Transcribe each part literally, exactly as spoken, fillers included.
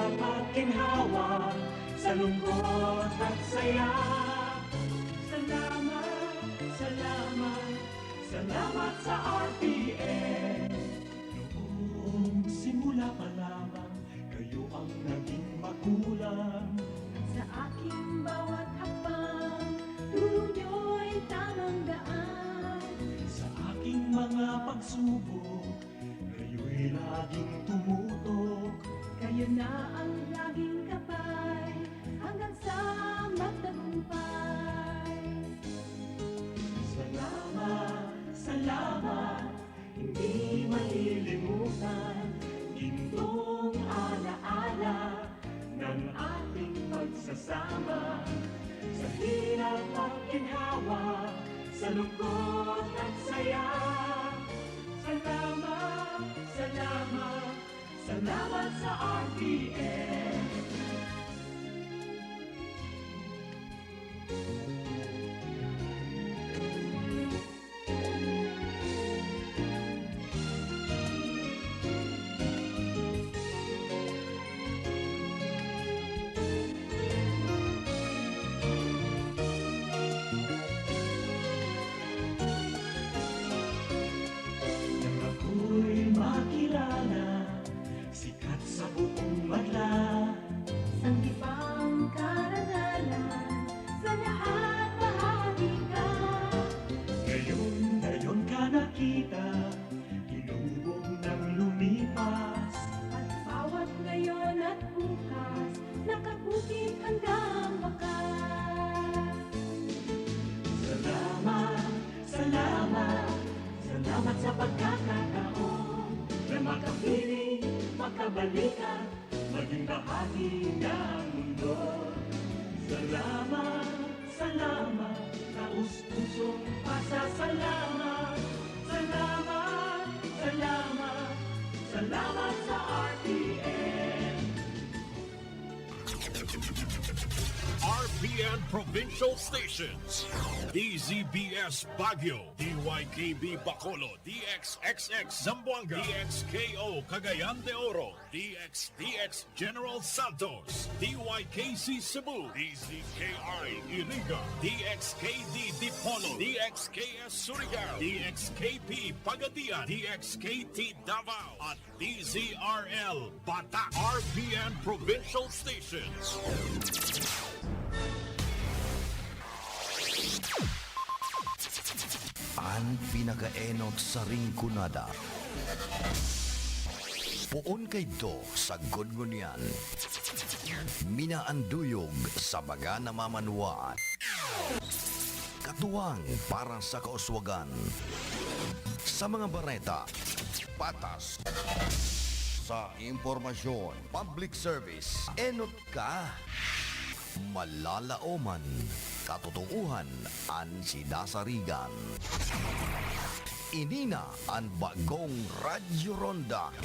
Pagginhawa sa lungkot at saya. Salamat, salamat, salamat sa R P N. Noong simula pa lamang, kayo ang naging magulang. Sa aking bawat hakbang, turo niyo'y tamang daan. Sa aking mga pagsubok, kayo'y laging tumutok. Kayo na ang laging gabay, hanggang sa magtagumpay. Salamat, salamat, hindi malilimutan. Gintong alaala ng ating pagsasama. Sa hirap at ginhawa, sa lungkot at saya. Salamat, salamat, salamat sa R P N. Nang ako'y makilala, sikat sa buong madla. Sanggipang karangalan, sa lahat bahagi ka. Ngayon, ngayon ka nakita, inubog nang lumipas. At bawat ngayon at bukas, nakabukit hanggang wakas. Salamat, salamat, salamat sa pagkakataon na makapiling, makabalikan, maging bahagi ng mundo. Salamat, salamat, taos-pusong pasasalamat. Salamat, salamat, salamat sa R P N. R P N Provincial Stations, D Z B S Baguio, D Y K B Bacolod, D X X X Zamboanga, D X K O Cagayan de Oro, D X D X General Santos, D Y K C Cebu, D Z K I Iriga, D X K D Dipolog, D X K S Surigao, D X K P Pagadian, D X K T Davao, at D Z R L Bata, R P N Provincial Stations. An pinakaenot sa Rinconada. Poon kaidto sagkod ngunyan. Minaanduyog sa mga namamanwaan. Katuwang para sa kauswagan. Sa mga bareta, patas. Sa impormasyon, public service, enot ka. Malalaoman, katotoohan an sinasarigan. Ini na an bagong Radyo Ronda.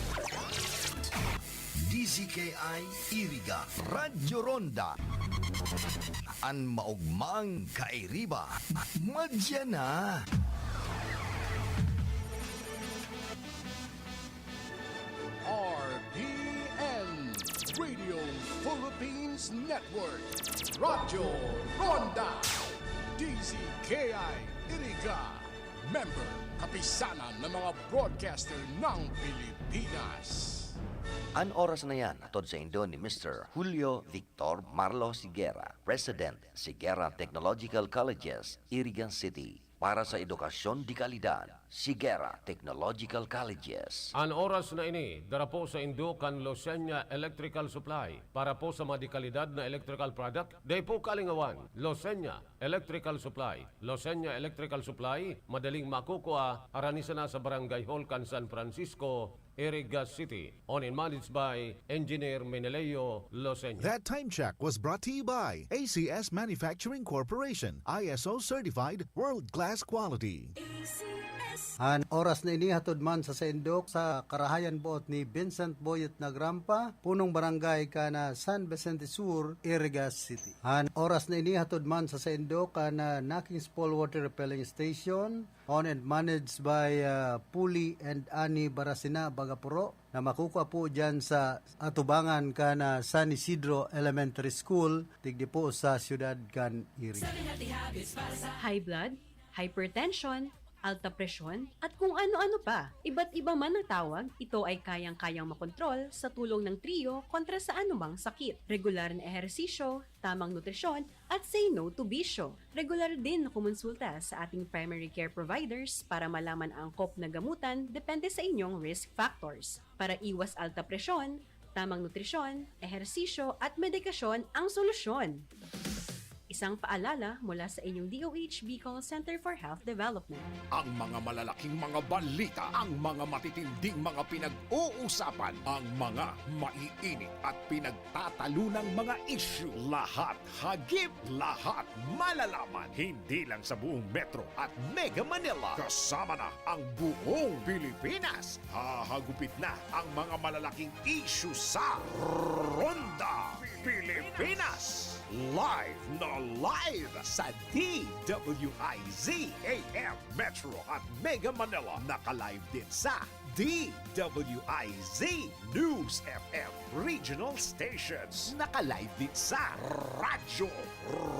D Z K I Iriga, Radyo Ronda. An maogmang kairiba, madya na. R P N, Radio Philippines Network, Radyo Ronda, D Z K I Iriga, member, Kapisanan ng mga Broadcaster ng Pilipinas. An oras na yan, hatod saindo ni Mister Julio Victor Marlo Siguera, President, Siguera Technological Colleges, Iriga City. Para sa edukasyon de kalidad, Siguera Technological Colleges. An oras na ini, dara po saindo kan Losenya Electrical Supply. Para po sa mga de kalidad na electrical product, dai po kalingawan. Losenya Electrical Supply. Losenya Electrical Supply, madaling makukua, harani sana sa Barangay Hall kan San Francisco, Iriga City. Owned and managed by Engineer Meneleo Losenya. That time check was brought to you by A C S Manufacturing Corporation, I S O certified, world-class quality. An oras na ini hatod man sa saindok sa karahayan boot ni Vincent Boyet Nagrampa, punong barangay kana San Vicente Sur, Irigas City. An oras na ini hatod man sa saindok kan ah, Nakings Fall Water Repelling Station, owned and managed by ah, Puli and Ani Barasina Bagapuro, na makukua po dyan sa atubangan kan ah, San Isidro Elementary School, digdi po sa siyudad kan Irigas. High blood, hypertension, alta presyon, at kung ano-ano pa. Iba't iba man ang tawag, ito ay kayang-kayang makontrol sa tulong ng Trio kontra sa anumang sakit. Regular na ehersisyo, tamang nutrisyon, at say no to bisyo. Regular din na kumonsulta sa ating primary care providers para malaman ang angkop na gamutan depende sa inyong risk factors. Para iwas alta presyon, tamang nutrisyon, ehersisyo at medikasyon ang solusyon. Isang paalala mula sa inyong D O H Bicol Center for Health Development. Ang mga malalaking mga balita, ang mga matitinding mga pinag-uusapan, ang mga maiinit at pinagtatalunang mga isyu, lahat hagip, lahat malalaman. Hindi lang sa buong Metro at Mega Manila, kasama na ang buong Pilipinas. Hahagupit na ang mga malalaking isyu sa Ronda Pilipinas. Live na live sa D W I Z A M Metro at Mega Manila. Naka-live din sa D W I Z News F M Regional Stations. Naka-live din sa Radyo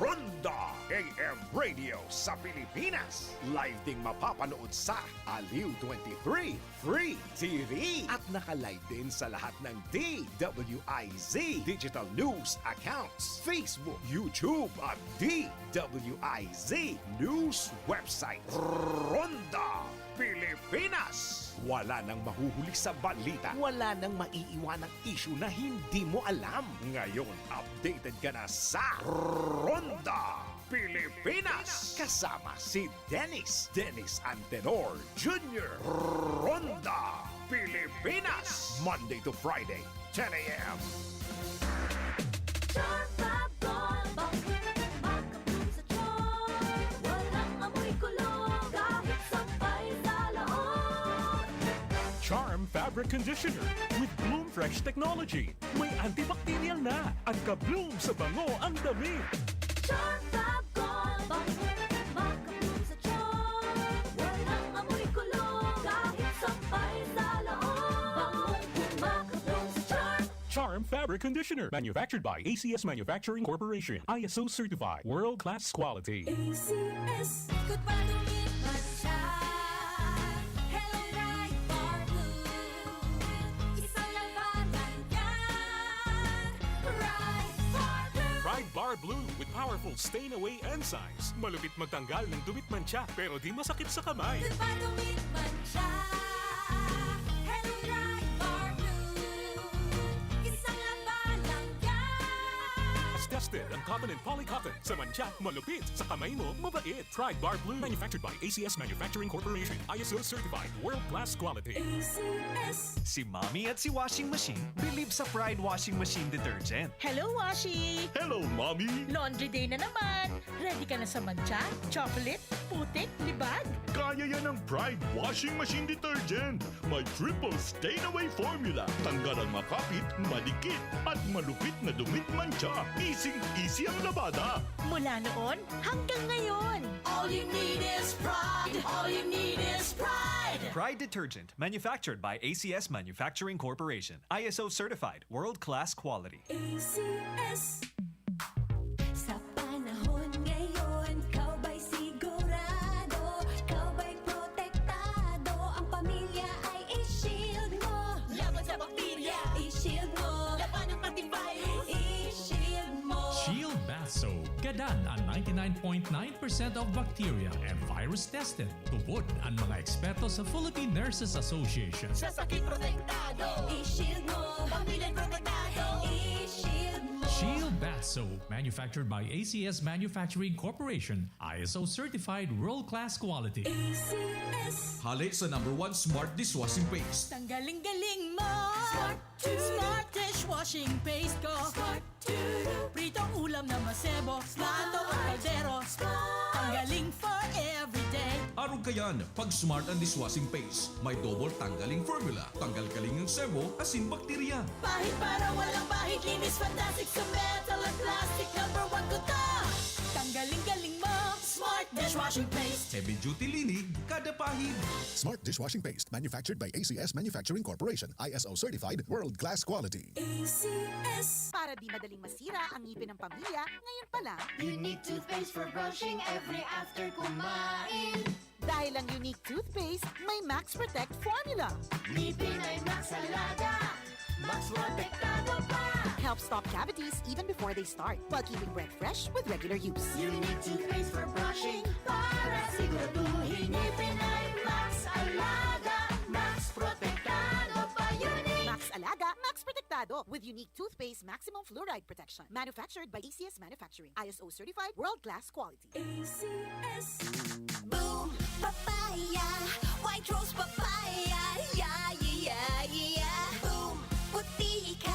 Ronda A M Radio sa Pilipinas. Live ding mapapanood sa Aliw twenty-three Free T V. At naka-live din sa lahat ng D W I Z digital news accounts, Facebook, YouTube, at D W I Z news website. Ronda Pilipinas. Wala nang mahuhuli sa balita. Wala nang maiiwanang isyu na hindi mo alam. Ngayon, updated ka na sa Ronda Pilipinas. Kasama si Dennis, Dennis Antenor Junior. Ronda Pilipinas. Monday to Friday, ten a.m. Charm Fab Gold, bangkit, makabloom sa charm. Walang amoy kulog, kahit sampay sa laog. Charm Fabric Conditioner with Bloom Fresh Technology. May antibacterial na at ka-bloom sa bango ang damit. Charm Fab Gold, bangkit, makabloom sa charm. Walang amoy kulog, kahit sampay sa laog. Bangong makabloom sa charm. Charm Fabric Conditioner, manufactured by A C S Manufacturing Corporation, I S O certified, world class quality. A C S. Ikot pa, dumit, mantsa. Hello, Pride Bar Blue. Isang labanan yan. Pride Bar Blue. Pride Bar Blue with powerful stain away enzymes. Malupit magtanggal ng dumit mantsa pero di masakit sa kamay. Ikot pa, dumit, mantsa. Hello, Pride Bar Blue. Isang labanan yan. As tested ang cotton and polycotton. Sa mantsa, malupit. Sa kamay mo, mabait. Pride Bar Blue. Manufactured by A C S Manufacturing Corporation. I S O certified. World class quality. A C S. Si Mommy at si Washing Machine believe sa Pride Washing Machine Detergent. Hello, Washi! Hello, Mommy! Laundry day na naman! Ready ka na sa mantsa, chocolate, putik, libag? Kaya yan ng Pride Washing Machine Detergent. May triple stain away formula. Tanggal ang makapit, madikit, at malupit na dumit mantsa. Easy-easy ang labada. Mula noon hanggang ngayon. All you need is Pride. All you need is Pride. Pride Detergent, manufactured by A C S Manufacturing Corporation. I S O certified, world-class quality. A C S. Sa panahon ngayon, ikaw ba'y sigurado? Ikaw ba'y protektado? Ang pamilya ay i-shield mo. Laban sa bakterya, i-shield mo. Laban ng antivirus, i-shield mo. Shield Bath Soap. Gadan ang ninety-nine point nine percent of bacteria and virus tested. Tubod ang mga eksperto sa Philippine Nurses Association. Sa sakit protektado, i-shield mo. Pamilya protektado, i-shield mo. Shield Bath Soap, manufactured by A C S Manufacturing Corporation, I S O certified world-class quality. A C S. Hale sa number one smart dishwashing paste. Tanggaling-galing mo! Smart to. Smart dishwashing paste ko! Smart to. Pritong ulam na masebo, plato o kaldero. Tanggaling for everyday. Arog Kayan, pag Smart ang dishwashing paste, may double tanggaling formula, tanggal kaling ang sebo asin bakterya. Pahid para walang pahid, linis fantastic sa metal at plastic. Number one ko to. Tanggaling galing mo, Smart dishwashing paste. Heavy duty linig, kada pahid. Smart dishwashing paste, manufactured by A C S Manufacturing Corporation, I S O certified, world class quality. A C S. Para di madaling masira ang ngipin ng pamilya, ngayon pa lang. Unique toothpaste for brushing every after kumain. Dahil ang Unique toothpaste, may Max Protect formula. Ngipin ay Max Alaga, Max Protektado pa. Helps stop cavities even before they start, while keeping breath fresh with regular use. Unique toothpaste for brushing para siguraduhin ngipin ay Max Alaga, Max Protektado pa. Unique. Max Alaga, Max Protektado with Unique toothpaste maximum fluoride protection. Manufactured by A C S Manufacturing. I S O certified, world-class quality. A C S. Boom! Papaya! White Rose Papaya! Yeah, yeah, yeah, yeah! Boom! Puti ka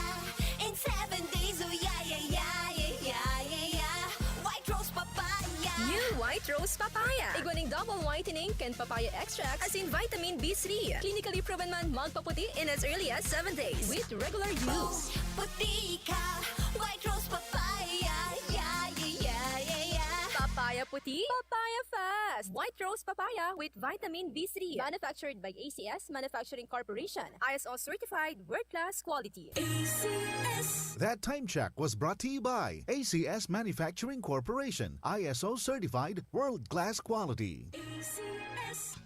in seven days! Oh, yeah, yeah, yeah, yeah, yeah, yeah, yeah! White Rose Papaya! New White Rose Papaya. Igwa nin double whitening kan papaya extract asin vitamin B three. Clinically proven man magpaputi in as early as seven days with regular use. Puti ka! White Rose Papaya! Yeah, yeah, yeah, yeah, yeah! Papaya puti, papaya fast! White Rose Papaya with vitamin B three. Manufactured by A C S Manufacturing Corporation. I S O certified, world-class quality. A C S. That time check was brought to you by A C S Manufacturing Corporation, I S O certified, world-class quality. A C S.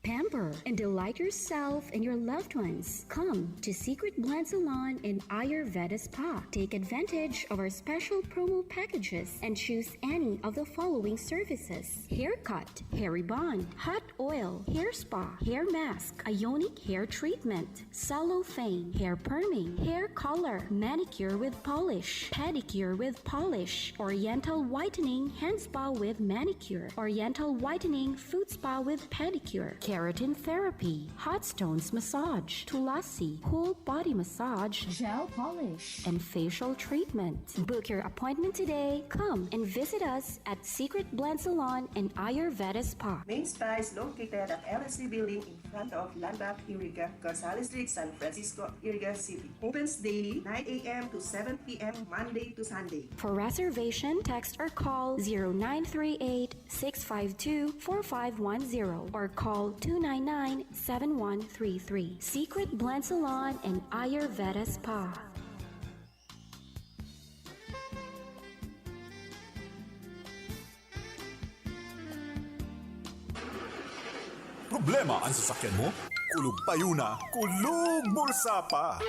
Pamper and delight yourself and your loved ones. Come to Secret Blend Salon and Ayurveda Spa. Take advantage of our special promo packages and choose any of the following services: haircut, hair rebond, hot oil, hair spa, hair mask, ionic hair treatment, cellophane, hair perming, hair color, manicure with polish, pedicure with polish, oriental whitening, hand spa with manicure, oriental whitening, foot spa with pedicure, keratin therapy, hot stones massage, tulasi, whole body massage, gel polish, and facial treatment. Book your appointment today. Come and visit us at Secret Blend Salon and Ayurveda Spa. Main spa is located at L S C Building in front of Landmark Iriga, Gonzales Street, San Francisco, Iriga City. Opens daily, nine a m to seven p m, Monday to Sunday. For reservation, text or call zero nine three eight, six five two, four five one zero or call two nine nine, seven one three three. Secret Blend Salon and Ayurveda Spa. Problema an sasakyan mo? Kulog payo na, kulog bulsa pa!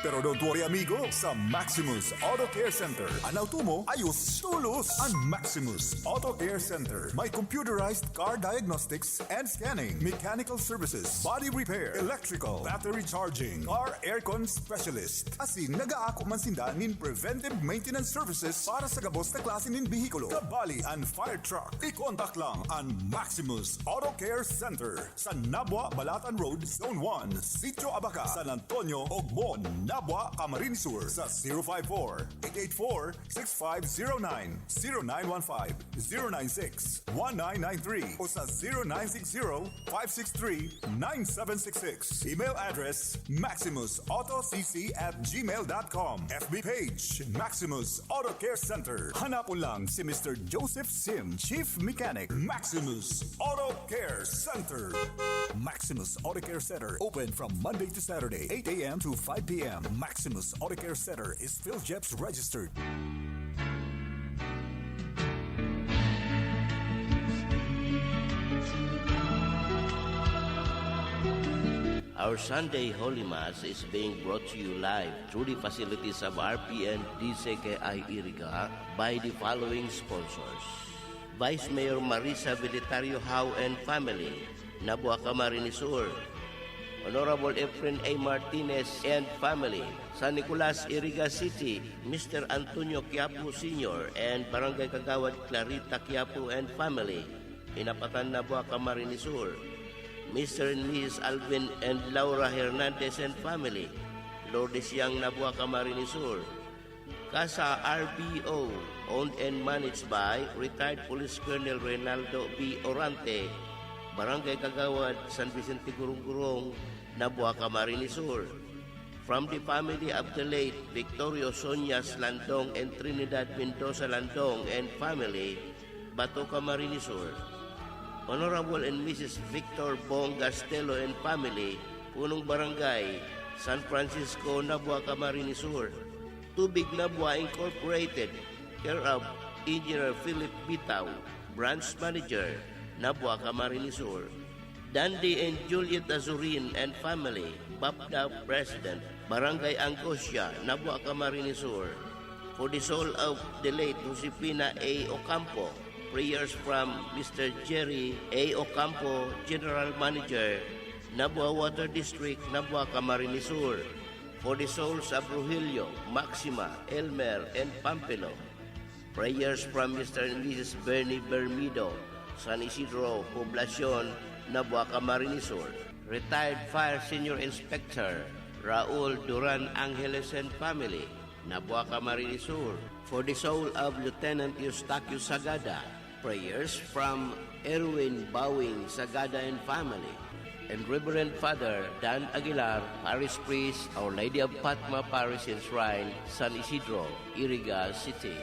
Pero don't worry, amigo, sa Maximus Auto Care Center, an auto mo ayos tolos. An Maximus Auto Care Center may computerized car diagnostics and scanning, mechanical services, body repair, electrical, battery charging, car aircon specialist. Asin nagaako man sinda nin preventive maintenance services para sa gabos na klase nin behikulo, kabali an fire truck. I-contact lang an Maximus Auto Care Center sa Nabua, Balatan Road, Zone one, Sitio Abaca, San Antonio, Ogmon, Nabua, Camarines Sur, sa zero five four, eight eight four, six five zero nine, zero nine one five, zero nine six, one nine nine three, o sa zero nine six zero, five six three, nine seven six six. Email address, maximus auto c c at gmail dot com. F B page, Maximus Auto Care Center. Hanapon lang si Mister Joseph Sim, Chief Mechanic, Maximus Auto Care Center. Maximus Auto Care Center, open from Monday to Saturday, eight a m to five p m. Maximus Auto Care Center is PhilGEPS registered. Our Sunday Holy Mass is being brought to you live through the facilities of R P N D C K I Iriga by the following sponsors: Vice Mayor Marisa Velitario Howe and family, Nabua, Camarines Sur; Honorable Efren A. Martinez and family, San Nicolas, Iriga City; Mister Antonio Quiapo Senior and Barangay Kagawad Clarita Quiapo and family, Inapatan, Nabua, Camarines Sur; Mister and Missus Alvin and Laura Hernandez and family, Lourdes Yang, Nabua, Camarines Sur; Casa R B O, owned and managed by retired Police Colonel Reynaldo B. Orante, Barangay Kagawad, San Vicente Gurong-Gurong, Nabua, Camarines Sur. From the family of the late Victorio Soñas Landong and Trinidad Mendoza Landong and family, Bato, Camarines Sur. Honorable and Missus Victor Bong Gastelo and family, Punong Barangay, San Francisco, Nabua, Camarines Sur. Tubig Nabua Incorporated, care of Engineer Philip Bitaw, Branch Manager, Nabua, Camarines Sur. Dandy and Juliet Azurin and family, BAPDA President, Barangay Angosia, Nabua, Camarines Sur. For the soul of the late Josefina A. Ocampo, prayers from Mister Jerry A. Ocampo, General Manager, Nabua Water District, Nabua, Camarines Sur. For the souls of Rogelio, Maxima, Elmer, and Pampilo, prayers from Mister and Missus Bernie Bermido, San Isidro, Poblacion, Nabua, Camarines Sur. Retired Fire Senior Inspector Raul Duran Angeles and family, Nabua, Camarines Sur. For the soul of Lieutenant Eustaquio Sagada, prayers from Erwin Bawing Sagada and family, and Reverend Father Dan Aguilar, Parish Priest, Our Lady of Fatma Parish and Shrine, San Isidro, Iriga City.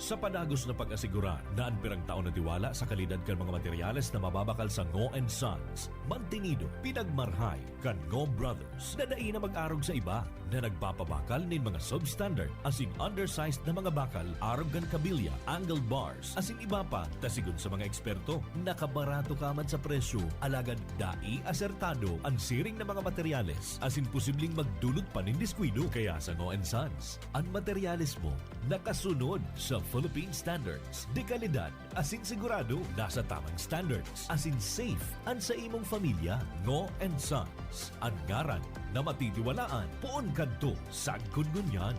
Sa padagos na pag-asigurar na an pirang taon na tiwala sa kalidad kan mga materyales na mababakal sa Ngo and Sons, mantinido, pinagmarhay kan Ngo Brothers na dai na mag-arog sa iba, na nagpapabakal nin mga substandard asin undersized na mga bakal, arog kan kabilya, angled bars, asin iba pa, ta sigon sa mga eksperto, nakabarato ka man sa presyo, alagad dai asertado an siring na mga materyales, asin posibleng magdulot pa nin diskuido. Kaya sa Ngo and Sons, an materyales mo nakasunod sa Philippine standards, de kalidad asin sigurado nasa tamang standards, asin safe an sa imong familya. Ngo and Sons, an ngaran na matitiwalaan poon kadto sagkod ngunyan.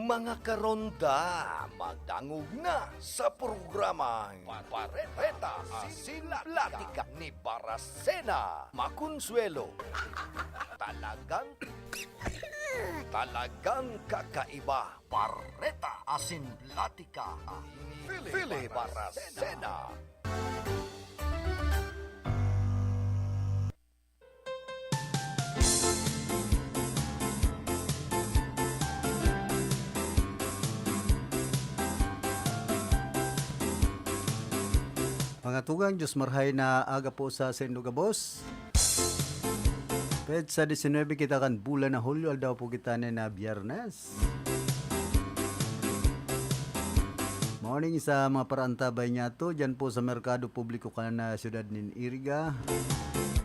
Mga karonda, madangog na sa programang Pareta asin Platika ni Barasena Maconsuelo. Talagang, talagang kakaiba. Pareta asin Platika ni Philip Barasena. Mga tugang, Diyos marhay na aga po sa saindo gabos. Petsa disinwebe kita kan bulan na Hulyo, aldaw po kita ni na Biyernes. Morning sa mga paraantabay niyato, dyan po sa Merkado Publiko kan, ah, siyudad nin Iriga,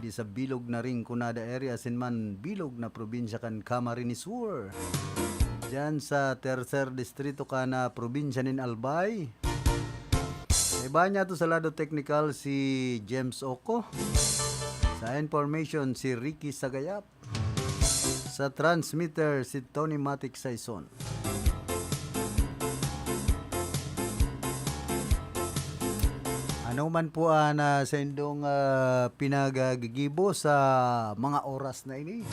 di sa bilog na Rinconada area, asin man bilog na probinsya kan Camarines Sur. Dyan sa tercer distrito kan, ah, probinsya nin Albay. Sa iba niyato sa lado teknikal si James Oco. Sa information si Ricky Sagayap. Sa transmitter, si Tony Matic Saison. Ano man po an, ah, saindong, ah, pinagagigibo sa mga oras na ini?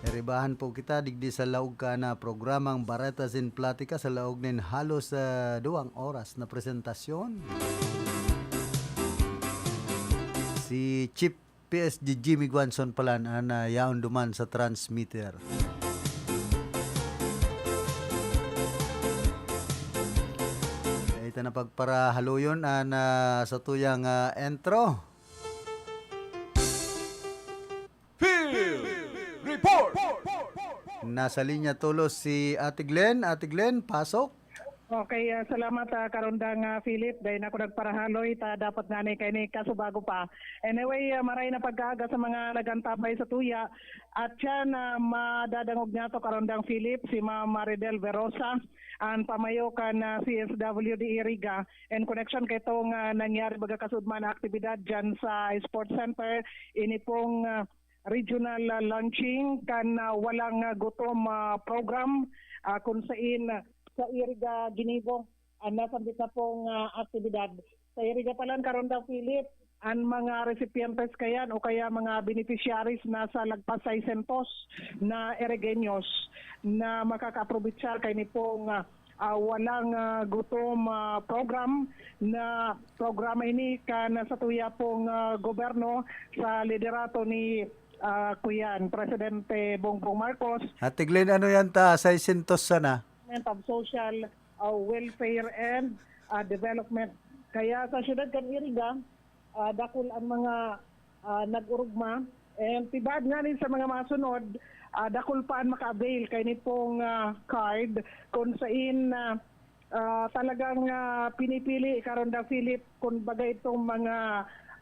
Naribahan po kita digdi sa laog kan, ah, programang Bareta sin Platika sa laog nin halos, ah, duwang oras na presentasyon. Si Chief P S G Jimmy Guanzon pala an, ah, yaon duman sa transmitter. Dai ta na pagparahaloyon an, ah, satuyang, ah, entro. Field Report! Nasa linya tolos si Ate Glenn. Ate Glenn, pasok. Okay, ah, salamat, ah, Karondang, ah, Philip. Dai na ako nagparahaloy, ta dapat ngani kaini kasubago pa. Anyway, ah, maray na pag-aaga sa mga nag-antabay sa tuya. At siya na madadangog niyato, Karondang Philip, si Ma'am Maridel Verosa, an pamayo kan, ah, C S W D Iriga, in connection kaitong, ah, nangyari baga kasudman na aktibidad dyan sa Sports Center. Ini pong, ah, regional ah, launching kan ah, Walang ah, Gutom ah, program, ah, kun sain sa Iriga, Ginibo, ang nasambit na pong ah, aktibidad. Sa Iriga pa lang, Karonda Philip, ang mga recipientes kayan o kaya mga beneficiaries, nasa lagpas seiscientos na Irigeños na makakaaprovechar kaini pong ah, ah, Walang ah, Gutom ah, program, na programa ini kan satuya pong ah, gobyerno sa liderato ni ah, kuyan, Presidente Bongbong Marcos. Ate Glenn, ano yan ta? Seiscientos sana? Department of Social ah, Welfare and ah, Development. Kaya sa siyudad kan Iriga, ah, dakul ang mga ah, nag-urugma. And tibaad nga nin sa mga masunod, ah, dakul pa ang maka-avail kaini pong ah, card, kung sain ah, ah, talagang ah, pinipili, Karonda Philip, kung baga itong mga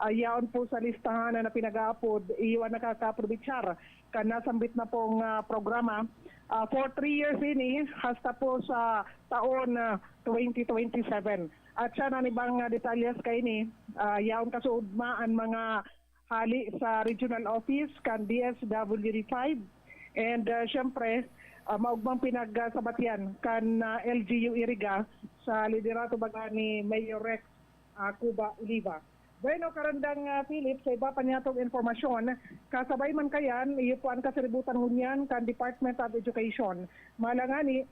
ah, yaon po sa listahan na, na pinag-aapod, iyo ang nakakaaprovechar kan nasambit na pong ah, programa ah, for three years ini, hasta po sa taon ah, twenty twenty-seven. At siya na ibang ah, detalyes kaini, ah, yaon kasuodma ang mga hali sa regional office kan D S W D five. And ah, syempre, ah, maugmang pinagsabatyan kan ah, L G U Iriga sa liderato baga ni Mayor Rex ah, Cuba Oliva. Bueno, Karandang ah, Philip, sa iba pa niyatong impormasyon, kasabay man kayan, iyo po ang kasaributan ngunyan kan Department of Education. Malangani,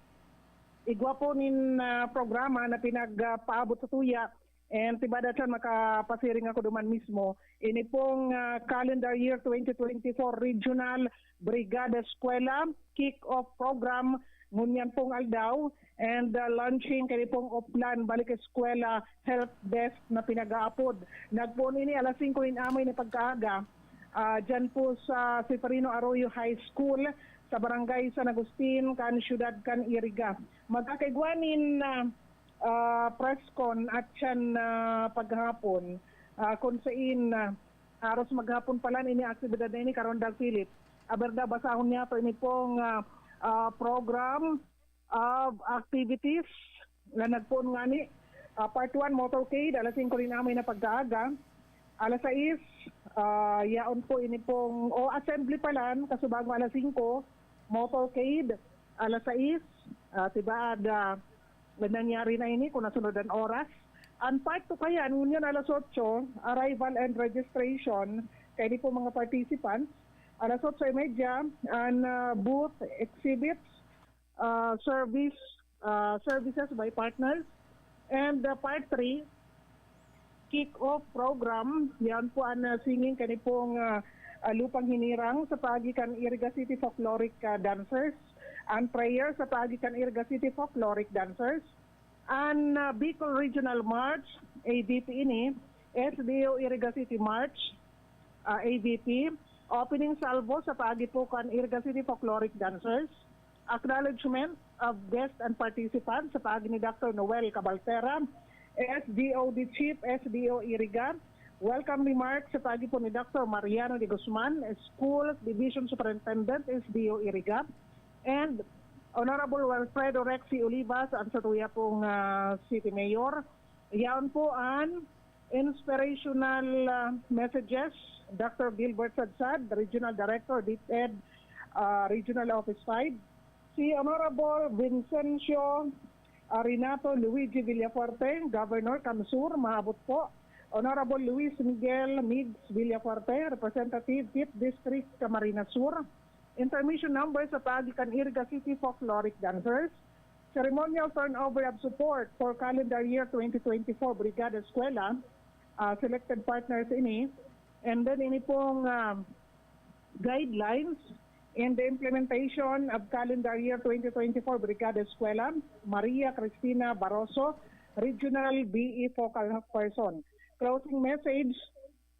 igwa po nin ah, programa na pinagpaabot sa tuya, and tibaad siya makapasiring ako duman mismo. Ini pong ah, calendar year twenty twenty-four Regional Brigada Eskwela Kick-Off Program ngunyan pong aldaw, and ah, launching kaini pong Oplan Balik Eskwela Help Desk na pinag-aapod. Nagpoon ini alas singko nin amay na pagkaaga, ah, dyan po sa Seferino Arroyo High School sa Barangay San Agustin, kan siyudad kan Iriga. Magkakaigwa nin ah, ah, press con at siyan na paghapon, ah, kung sain ah, aros maghapon pa lang ini aktibidad na ini, Karandang Philip. Aberda, basahon niyato ini pong ah, ah, program of activities na nagpoon ngani. Ah, part one, motorcade, alas singko nin amay na pagkaaga. Alas sais, ah, yaon po ini pong, o assembly pa lang, kasubago alas singko, motorcade, alas sais, ah, tibaad, ah, nangyari na ini kung nasunod ang oras. Ang part two kayan, ngunyan alas otso, arrival and registration, kaini po mga participants, alas otso y media, ang ah, booth exhibits, ah, service, ah, services by partners, and ah, part three, kick-off program. Yan po ang ah, singing kani pong ah, ah, Lupang Hinirang sa paagi kan Iriga City Folkloric ah, Dancers, ang prayer sa paagi kan Iriga City Folkloric Dancers, ang ah, Bicol Regional March, A V P ini, S D O Iriga City March, ah, A V P, opening salvo sa paagi po kan Iriga City Folkloric Dancers, acknowledgement of guests and participants sa paagi ni Doctor Noel Cabaltera, S D O D Chief, S D O Iriga, welcome remarks sa paagi po ni Doctor Mariano de Guzman, School Division Superintendent, S D O Iriga, and Honorable Wilfredo Rexy Olivas, ang satuya pong ah, City Mayor. Yaon po ang inspirational ah, messages, Doctor Gilbert Sadsad, Regional Director, DepEd ah, Regional Office five, si Honorable Vincencio ah, Renato Luigi Villafuerte, Governor kan Sur, maabot po, Honorable Luis Miguel Migs Villafuerte, Representative, fifth District, Camarines Sur. Intermission number sa paagi kan Iriga City Folkloric Dancers. Ceremonial turnover of support for calendar year twenty twenty-four Brigada Eskwela, ah, selected partners ini. And then ini pong ah, guidelines in the implementation of calendar year twenty twenty-four Brigada Eskwela, Maria Cristina Barroso, Regional B E Focal Person. Closing message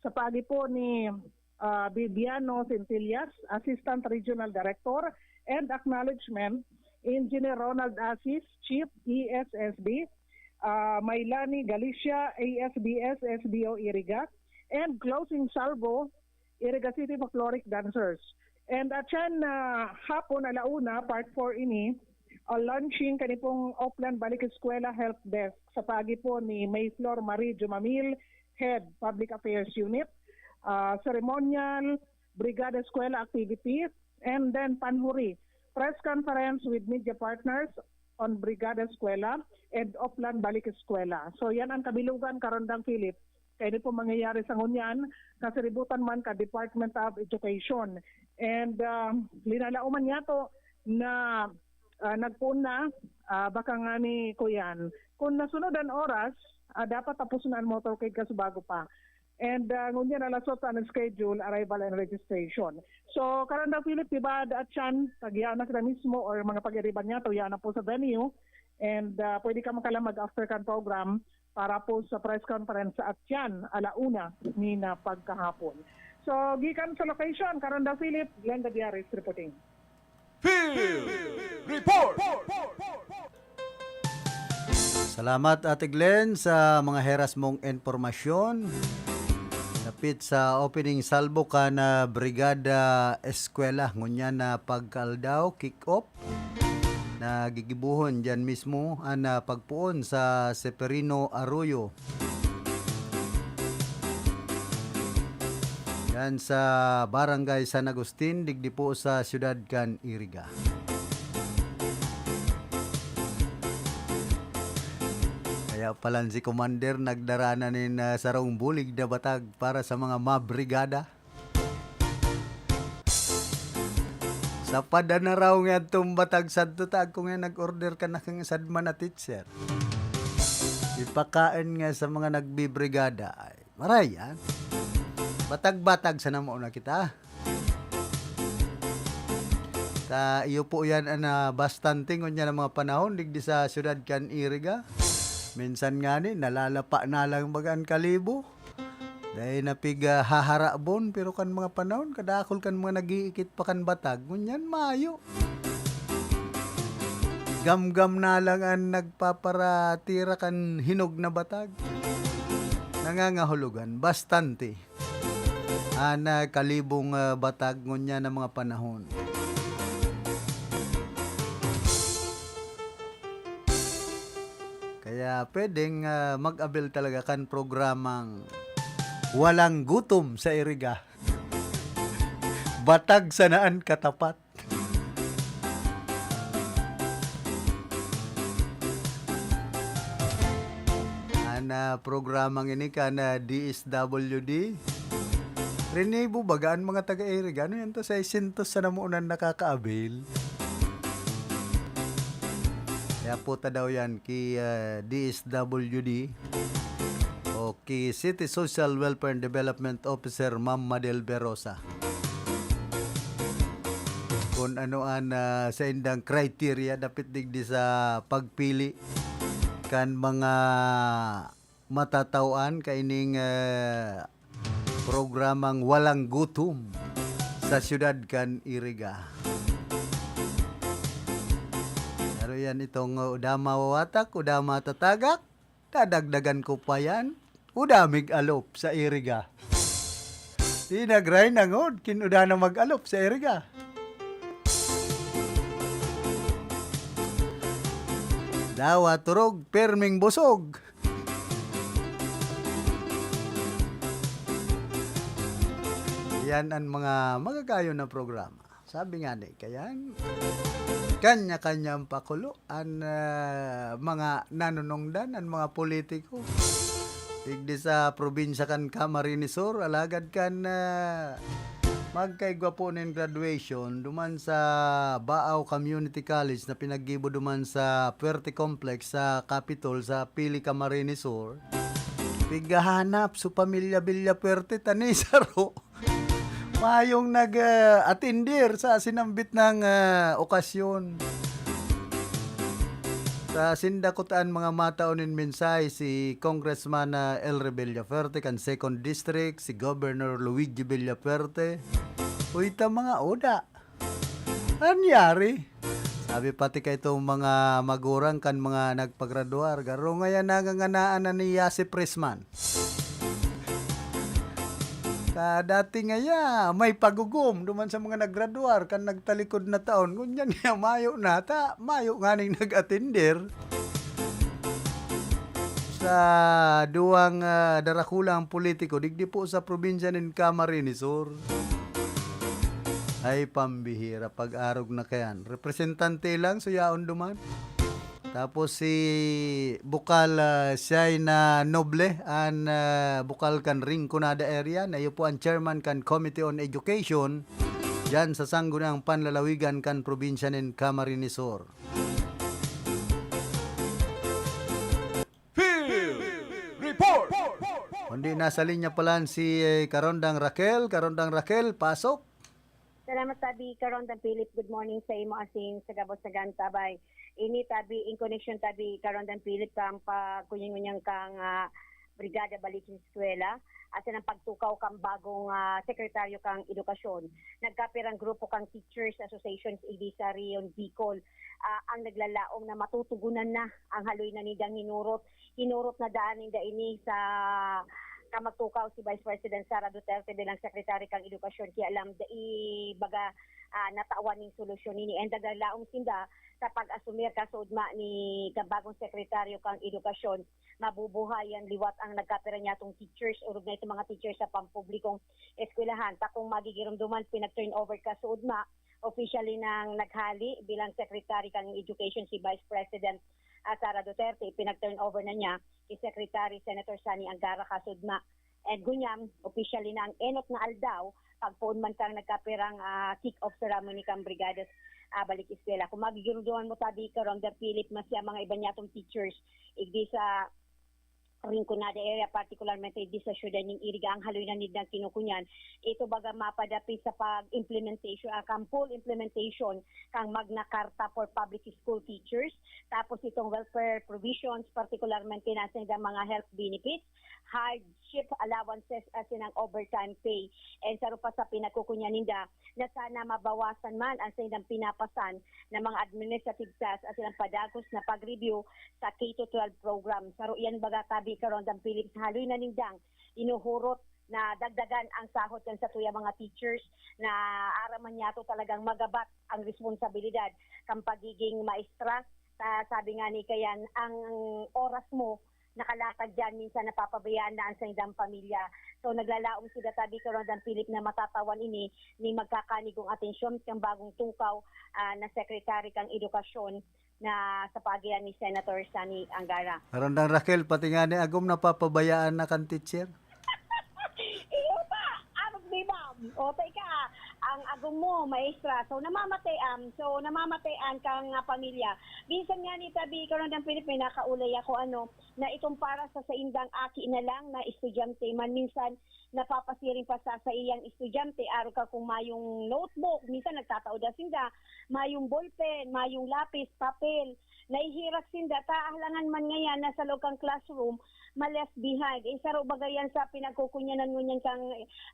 sa paagi po ni ah, Bibiano Centillas, Assistant Regional Director, and acknowledgement, Engineer Ronald Asis, Chief E S S D, ah, Mailani Galicia, A S B S S D O Iriga, and closing salvo, Iriga City Folkloric Dancers. And at yan, ah, hapon, alauna, part four ini, ah, launching kani pong Oplan Balik Eskwela Help Desk sa paagi po ni Mayflor Marie Jumamil, Head Public Affairs Unit, ah, ceremonial Brigada Eskwela activities, and then Panhuri, press conference with media partners on Brigada Eskwela and Oplan Balik Eskwela. So yan ang kabilugan, Karandang Philip. Kaya ini po mangyayari sa ngunyan, kasiributan man ka Department of Education. And um, linalauman niya to na ah, nagpoon na, ah, baka nga ni kuyan. Kung nasunod ang oras, ah, dapat tapos na ang motorcade kaso bago pa. And uh, ngunyan alas otso ang schedule, arrival and registration. So, Karandang Philip, diba, at siyan, tagya na sila mismo or mga pag-iriban niya, tuya na po sa venue. And uh, pwede ka makalamag after kan program para po sa press conference at siyan, alauna ni na pagkahapon. So, gikan sa location, Karandang Philip, Glenda Diaris reporting. Field Report! Salamat, Ate Glenn, sa mga heras mong impormasyon. Napit sa opening salvo kan ah, Brigada Eskwela, ngunyan na pagkaldaw, kick-off, na gigibuhon dyan mismo ang ah, pagpuon sa Seferino Arroyo. Yan sa Barangay San Agustin, digdi po sa siyudad kan Iriga. Kaya palan si Commander nagdara na nin ah, sarong bulig na batag para sa mga mabrigada. Sa pada na raw nga itong batag sadto ta, ako nga nag-order ka na kang sadman na teacher. Ipakain nga sa mga nagbibrigada. Ay, maray yan. Batag-batag sa namo na kita. Ta iyo po yan an ah, bastante ngunyan ang mga panahon digdi sa siyudad kan Iriga. Minsan ngani nalalapa na lang baga an kalibo. Dai na pig ah, haharabon, pero kan mga panahon kadakol kan mga nag-iikit pa kan batag, ngunyan mayo. Gamgam na lang an nagpaparatira kan hinog na batag. Nangangahulugan, bastante. An ah, kalibong ah, batag ngunyan na mga panahon. Kaya pwedeng ah, mag-avail talaga kan programang Walang Gutom sa Iriga. Batag sana an katapat. An ah, programang ini kan ah, D S W D. Renibo baga an mga taga-Iriga. Ano yan to? Seiscientos sa namuunan nakaka-avail. Kaya puta daw yan ki ah, D S W D o ki City Social Welfare and Development Officer Ma'am Madel Berosa. Kung ano an ah, saindang criteria dapit digdi sa pagpili kan mga matatawan kaining ah, programang Walang Gutom sa siyudad kan Iriga. Pero yan itong uh, udama wawatak, udama tatagak, dadagdagan ko pa yan. Udamig alop sa Iriga. Di nagray nangod, kin uda na mag-alop sa Iriga. Dawa turog, perming busog. Yan ang mga magagayon na programa. Sabi nga ni, kayan, kanya-kanyang pakulo an ah, mga nanunungdan, an mga politiko. Digdi sa probinsya kan Camarines Sur, alagad kan ah, magkaigwa po nin graduation duman sa Baao Community College na pinaggibo duman sa Puerte Complex sa Capitol sa Pili, Camarines Sur. Pighahanap su pamilya Villafuerte ta ni saro. Mayong nag-atindir sa sinambit nang ah, okasyon. Sa sinda kutaan mga matao nin mensahe si Congressman ah, Elry Villafuerte kan Second District, si Governor Luigi Villafuerte. Uy, ta mga oda. Anyari? Sabi pati kay itong mga magurang kan mga nagpagraduar, garo ngayon nanganganaan na niya si Prisman. Ta dati ngaya, may pagugom duman sa mga naggraduar kan nagtalikod na taon. Ngunyan niya, mayo na ta, mayo nganing nag-atender sa duwang ah, darakulang politiko digdi po sa probinsya nin Camarines Sur. Ay, pambihira, pag-arog na kayan. Representante lang, so yaon duman. Tapos si Bukal, ah, Siyay na Noble, an, ah, bukal kan Rinconada area, na iyo po ang chairman kan Committee on Education, diyan sa Sangguniang Panlalawigan kan Probinsya nin Camarines Sur. Field Report! Kundi nasa linya pala si, eh, Karondang Raquel. Karondang Raquel, pasok. Salamat, tabi, Karondang Philip. Good morning sa imo, asin sa gabos na gantabay. Ini, tabi, in connection, tabi, Karondang Philip, kang pagkunyan-ngunyan kang, ah, Brigada Balik Eskwela, asin ang pagtukaw kang bagong, ah, sekretaryo kang edukasyon. Nagkapirang grupo kang Teachers Associations, igdi sa Rehiyon Bicol, ah, ang naglalaom na matutugunan na ang haloy na nindang hinurot. Hinurot na daan ninda ini sa kamagtukaw si Vice President Sara Duterte bilang Secretary kang Edukasyon. Kaya alam, dai baga, ah, natawan ning solusyon ini. And naglalaom sinda sa pag-asumir kasuodma ni kabagong sekretaryo kang Edukasyon, mabubuhayan liwat ang nagkapira niyatong teachers, orog na itong mga teachers sa pampublikong eskwelahan. Ta kung magigiromdoman, pinag-turnover kasuodma, officially nang naghali bilang Secretary kang Education si Vice President, ah, Sara Duterte, pinag-turnover na niya kay Secretary Senator Sonny Angara kasuodma. And ngunyan, officially na ang enot na aldaw, pagpoon man kang nagkapirang, ah, kick-off ceremony kang Brigadas, ah, Balik Eskwela. Kung magigiromdoman mo, tabi, Karondang Philip, mas ang mga iba niyatong teachers, igdi sa Rinconada area, particularmente di sa siyudad nin Iriga, ang haloy na nindang kinukunyan. Ito baga mapadapit sa pag-implementation, ah, kang full implementation kang Magna Carta for Public School Teachers. Tapos itong welfare provisions, particularmente nasa nindang mga health benefits, hardship allowances, asin ang overtime pay. And saro pa sa pinagkukunyan ninda, na sana mabawasan man ang saindang pinapasan na mga administrative tasks asin ang padagos na pag-review sa K to twelve program. Saro iyan baga, tabi, Karondang Philip, sa haloy na nindang inuhurot na dagdagan ang sahod kan satuyang mga teachers na aram man niyato talagang magabat ang responsibilidad kan pagiging maestra. Sa sabi nga ni Kayan, ang oras mo nakalatag diyan, minsan napapabayaan na ang saindang pamilya. So, naglalaom si Databi Karondang Philip na matatawan ini ni magkakanigong atensyon kang bagong tukaw, ah, na Secretary kang Edukasyon na sa pagiyan ni Senator Sonny Angara. Karondang Raquel, pati nga ni agom napapabayaan na kan teacher? Iyo pa, arog ni ma'am. O, teka, ang agom mo, maestra. So, namamatean. So, namamatean kang, ah, pamilya. Minsan nga ni tabi, Karondang Philip, may nakaulay ako, ano, na itong para sa saindang aki na lang na estudyante man, minsan napapasiring pa sa saiyang estudyante, arog ka kung mayong notebook, minsan nagtatao da sinda, mayong ballpen, mayong lapis, papel, nahihirak sinda, ta alangan man ngayan na sa loob kang classroom, ma-left behind. Eh, saro baga yan sa pinagkukunyanan ngunyan kang,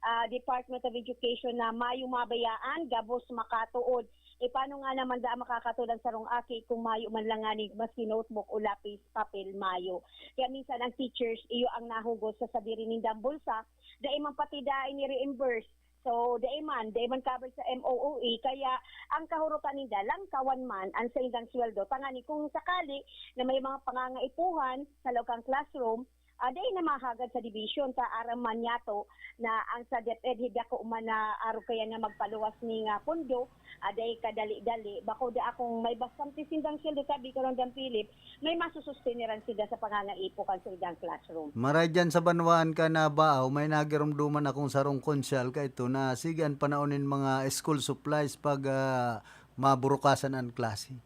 ah, Department of Education na mayong mabayaan, gabos makatuod. E, paano nga naman daa makakatod ang sarong aki kung mayo man lang ngani maski notebook o lapis, papel, mayo? Kaya minsan ang teachers, iyo ang nahugos sa sadiri nindang bulsa, dai man pati dai ni-reimburse. So, dai man, dai man cover sa M O O E, kaya ang kahurokan ninda, langkawan man ang saindang sweldo. Tangani kung sakali na may mga pangangaipuhan sa loob kan classroom, ah, dai na mahagad sa division, ta aram man niyato na ang sa DepEd, hidako man na arog kaya na magpaluwas ning, ah, pondo, ah, dai kadali-dali. Bako da akong may bastante sindang sweldo, tabi, Karondang Philip, may masusustiniran sila sa pangangaipo kan saindang classroom. Maray diyan sa banwaan ka na Baaw, may nagiromdoman akong sarong konsyal kaito na sige an panahon nin mga school supplies pag, ah, maburukasan an klase.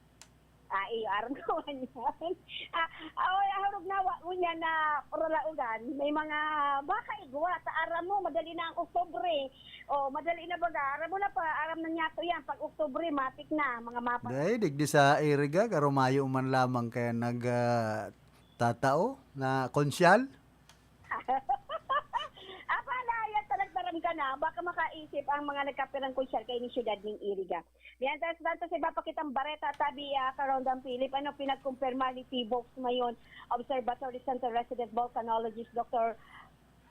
Ah, iyo, aram ko man yan. Ah, ah, oy, ahurog na wa ngunyan na ralaogan. May mga baka igwa, ta aram mo, madali na ang Oktubre. O, madali na baga. Aram mo na pa, aram na niyato yan. Pag Oktubre, matik na, mga mapa. Dai, digdi sa Iriga, karumayo man lamang kaya nag, ah, tatao na konsyal? Apa na, yan, talagtaram ka na. Baka makaisip ang mga nagkapirang konsyal kay ni siyudad ning Iriga. Mientras tanto, sa iba pa kitang bareta, tabi, ah, Karondang Philip, ano, pinagkumpirma ni PHIVOLCS Mayon Observatory Center Resident Volcanologist Doctor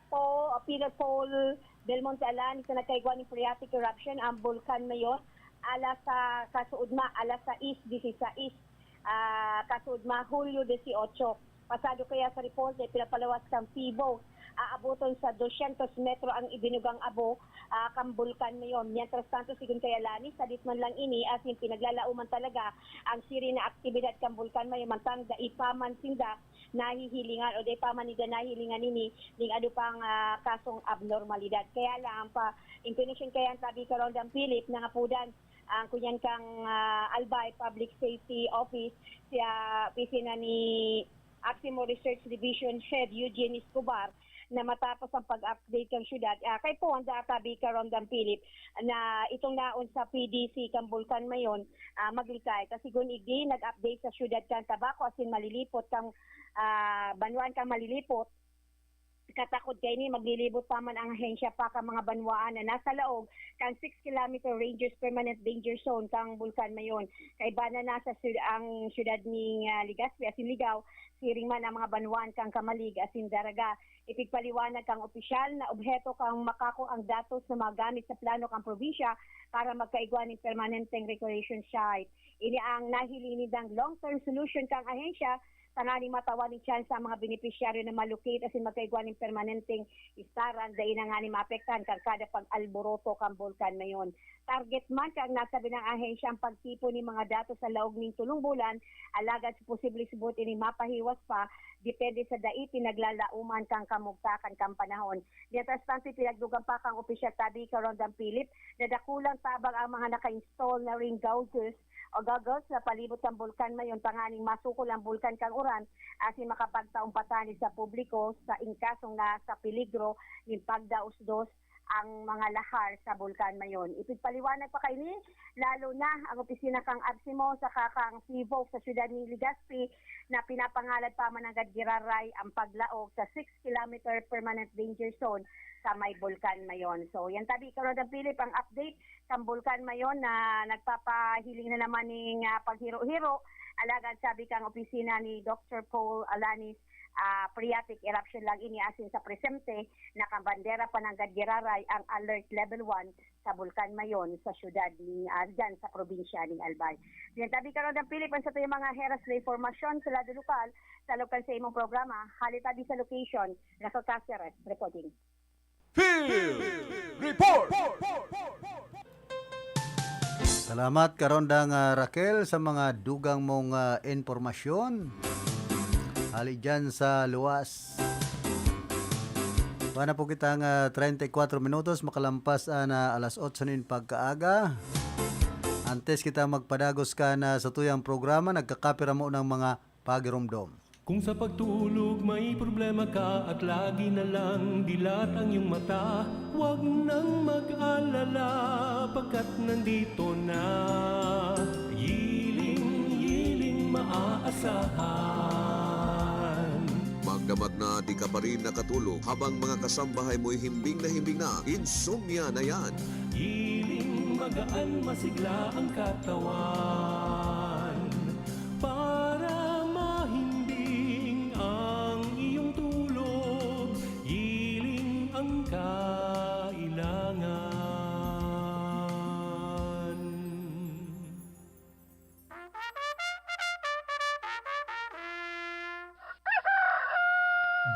Paul, Peter Paul Del Monte Alan, sa nagkaigwa ning phreatic eruption ang Bulkan Mayon, alas sa kasuodma, alas sais disisais, ah, kasuodma, Hulyo dieciocho. Pasado kaya sa report na ipinapalawas kan PHIVOLCS, aaboton sa dosyentos metro ang ibinugang abo, ah, kan Bulkan Mayon. Mientras tanto, sigon kay Alanis, sadit man lang ini, asin pinaglalauman talaga ang siring na aktibidad kan Bulkan Mayon, mantang dai pa man sinda nahihilingan o dai pa man ninda nahihilingan ini ning ano pang, ah, kasong abnormalidad. Kaya lang, ang pa, information kaya ang tabi ka Rondang Philip, nangapodan ang kunyan kang, ah, Albay Public Safety Office, siya opisina ni APSEMO Research Division Head Eugene Escobar, na matapos ang pag-update kan syudad, ah, kaipuhan da tabi ka Rondang Philip, na itong naon sa P D C kan Bulkan Mayon, ah, maglikay. Ta sigon igdi, nag-update sa syudad kan Tabaco asin Malilipot, kan, ah, banwaan kan Malilipot. Katakod kaini, maglilibot pa man ang ahensya pa kan mga banwaan na nasa laog kan six kilometer Rangers Permanent Danger Zone kan Bulkan Mayon. Kaiba na nasa syud-, ang syudad ning, ah, Legazpi asin Ligao, siring man ang mga banwaan kan Camalig asin Daraga. Ipigpaliwanag kan opisyal na obheto kan makako ang datos na magamit sa plano kan probinsya para magkaigwa nin permanenteng recreation site. Ini ang nahiling nindang long-term solution kan ahensya tanganing matawan nin tsansa ang mga benepisyaryo na ma-locate asin magkaigwa nin permanenteng istaran, dai na ngani maapektahan kan kada pag-alboroto kan Bulkan Mayon. Target man kan nasabing ahensya ang pagtipon nin mga datos sa laog nin tolong bulan, alagad sa posibleng subot ini mapahiwas pa, depende sa dai pinaglalauman kan kamugtakan kan panahon. Mientras tanto, ipinagdugang pa kan opisyal tabi ka Rondang Philip na dakulang tabang ang mga naka-install na rain goggles o goggles sa palibot kan Bulkan Mayon tanganing masukol ang bulkan kan uran asin makapagtaong patani sa publiko sa in kasong nasa peligro nin pagdaos-dos ang mga lahar sa Bulkan Mayon. Ipigpaliwanag pa kaini, lalo na ang opisina kan APSEMO saka kan PHIVOLCS sa siyudad nin Legazpi na pinapangalad pa man nanggad giraray ang paglaog sa six kilometer permanent danger zone sa may Bulkan Mayon. So, yan tabi ka Rondang Philip ang update kan Bulkan Mayon na nagpapahiling na naman ning, ah, paghiro-hiro. Alagad sabi kan opisina ni Doctor Paul Alanis, ah, phreatic eruption lang ini asin sa presente, nakabandera pa nanggad giraray ang alert level one sa Bulkan Mayon sa siyudad ni, ah, dyan sa probinsya ning Albay. Yan tabi ka Rondang Philip ang satuyang mga heras na impormasyon sa lado lokal, sa loob kan sa imong programa, hali tabi sa location, Raquel Caceres reporting. Field Report! Salamat, Karondang, ah, Raquel, sa mga dugang mong, ah, impormasyon. Hali dyan sa luwas. Wala po kitang, ah, treinta y cuatro minutos, makalampas, ah, na alas otso nin pagkaaga. Antes kita magpadagos kan satuyang programa, nagkakapira mo ng mga pagiromdom. Kung sa pagtulog may problema ka at lagi na lang dilat ang iyong mata, huwag nang mag-alala, pagkat nandito na Yiling, Yiling maaasahan. Magdamag na di ka pa rin nakatulog habang mga kasambahay mo'y himbing na himbing na, insomnia na yan. Yiling magaan, masigla ang katawan. Para mahimbing ang iyong tulog, Yiling ang kailangan.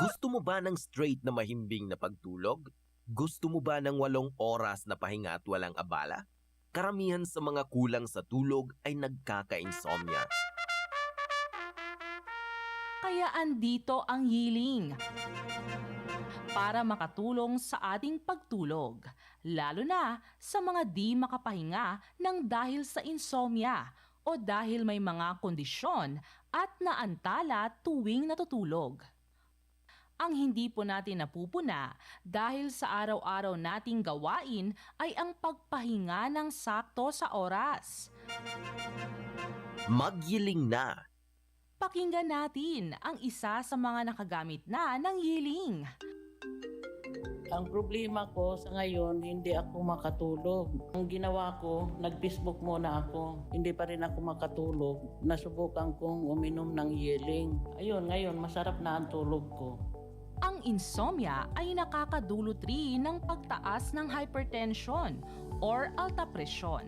Gusto mo ba ng straight na mahimbing na pagtulog? Gusto mo ba ng walong oras na pahinga at walang abala? Karamihan sa mga kulang sa tulog ay nagkaka-insomnia. Kaya andito ang Yiling para makatulong sa ating pagtulog, lalo na sa mga di makapahinga ng dahil sa insomnia o dahil may mga kondisyon at naantala tuwing natutulog. Ang hindi po natin napupuna dahil sa araw-araw nating gawain ay ang pagpahinga ng sakto sa oras. Magyiling na. Pakinggan natin ang isa sa mga nakagamit na ng Yiling. Ang problema ko sa ngayon, hindi ako makatulog. Ang ginawa ko, nag-Facebook muna ako. Hindi pa rin ako makatulog. Nasubukan kong uminom ng Yiling. Ayun, ngayon, masarap na ang tulog ko. Ang insomnia ay nakakadulot rin ng pagtaas ng hypertension or alta presyon.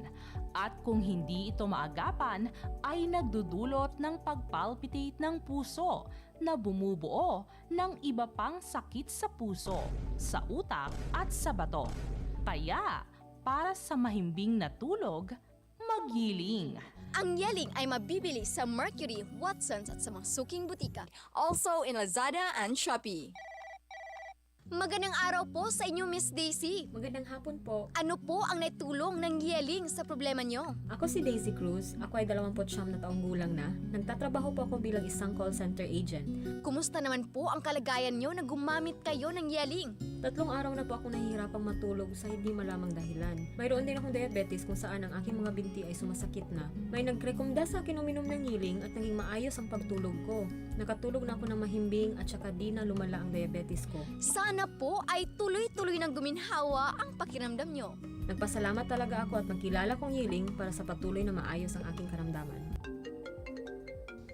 At kung hindi ito maagapan, ay nagdudulot ng pagpalpitate ng puso na bumubuo ng iba pang sakit sa puso, sa utak at sa bato. Kaya, para sa mahimbing na tulog, mag-Yeling. Ang Yeling ay mabibili sa Mercury, Watsons at sa mga suking butika. Also in Lazada and Shopee. Magandang araw po sa inyo, Miss Daisy. Magandang hapon po. Ano po ang naitulong ng Yeling sa problema nyo? Ako si Daisy Cruz. Ako ay dalawampu't siyam na taong gulang na. Nagtatrabaho po ako bilang isang call center agent. Kumusta naman po ang kalagayan nyo na gumamit kayo ng Yeling? Tatlong araw na po ako nahihirapang matulog sa hindi malamang dahilan. Mayroon din akong diabetes kung saan ang aking mga binti ay sumasakit na. May nagrekomenda sa akin uminom ng Yeling at naging maayos ang pagtulog ko. Nakatulog na ako ng mahimbing at saka di na lumala ang diabetes ko. Sana po ay tuloy-tuloy nang guminhawa ang pakiramdam nyo. Nagpasalamat talaga ako at nagkilala kong Yeling para sa patuloy na maayos ang aking karamdaman.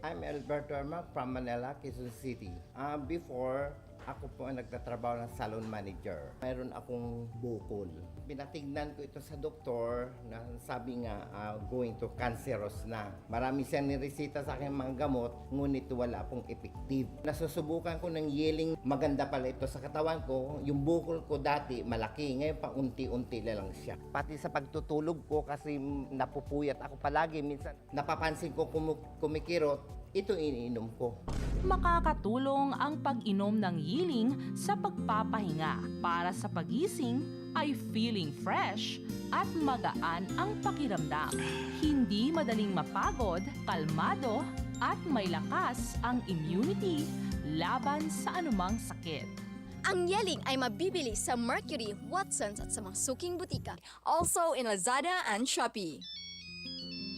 I'm Alberto Erma from Manila, Quezon City. Ah, before, ako po ang nagtatrabaho ng salon manager. Mayroon akong bukol. Pinatignan ko ito sa doktor na sabi nga, ah, going to cancerous na. Marami siyang nireseta sa akin mga gamot, ngunit wala pong effective. Nasusubukan ko ng Yeling, maganda pala ito sa katawan ko. Yung bukol ko dati, malaki. Ngayon, paunti-unti na lang siya. Pati sa pagtutulog ko, kasi napupuyat ako palagi. Minsan, napapansin ko kumu-, kumikirot, ito iniinom ko. Makakatulong ang pag-inom ng Yeling sa pagpapahinga. Para sa pagising ay feeling fresh at magaan ang pakiramdam. Hindi madaling mapagod, kalmado, at may lakas ang immunity laban sa anumang sakit. Ang Yeling ay mabibili sa Mercury, Watsons at sa mga suking butika. Also in Lazada and Shopee.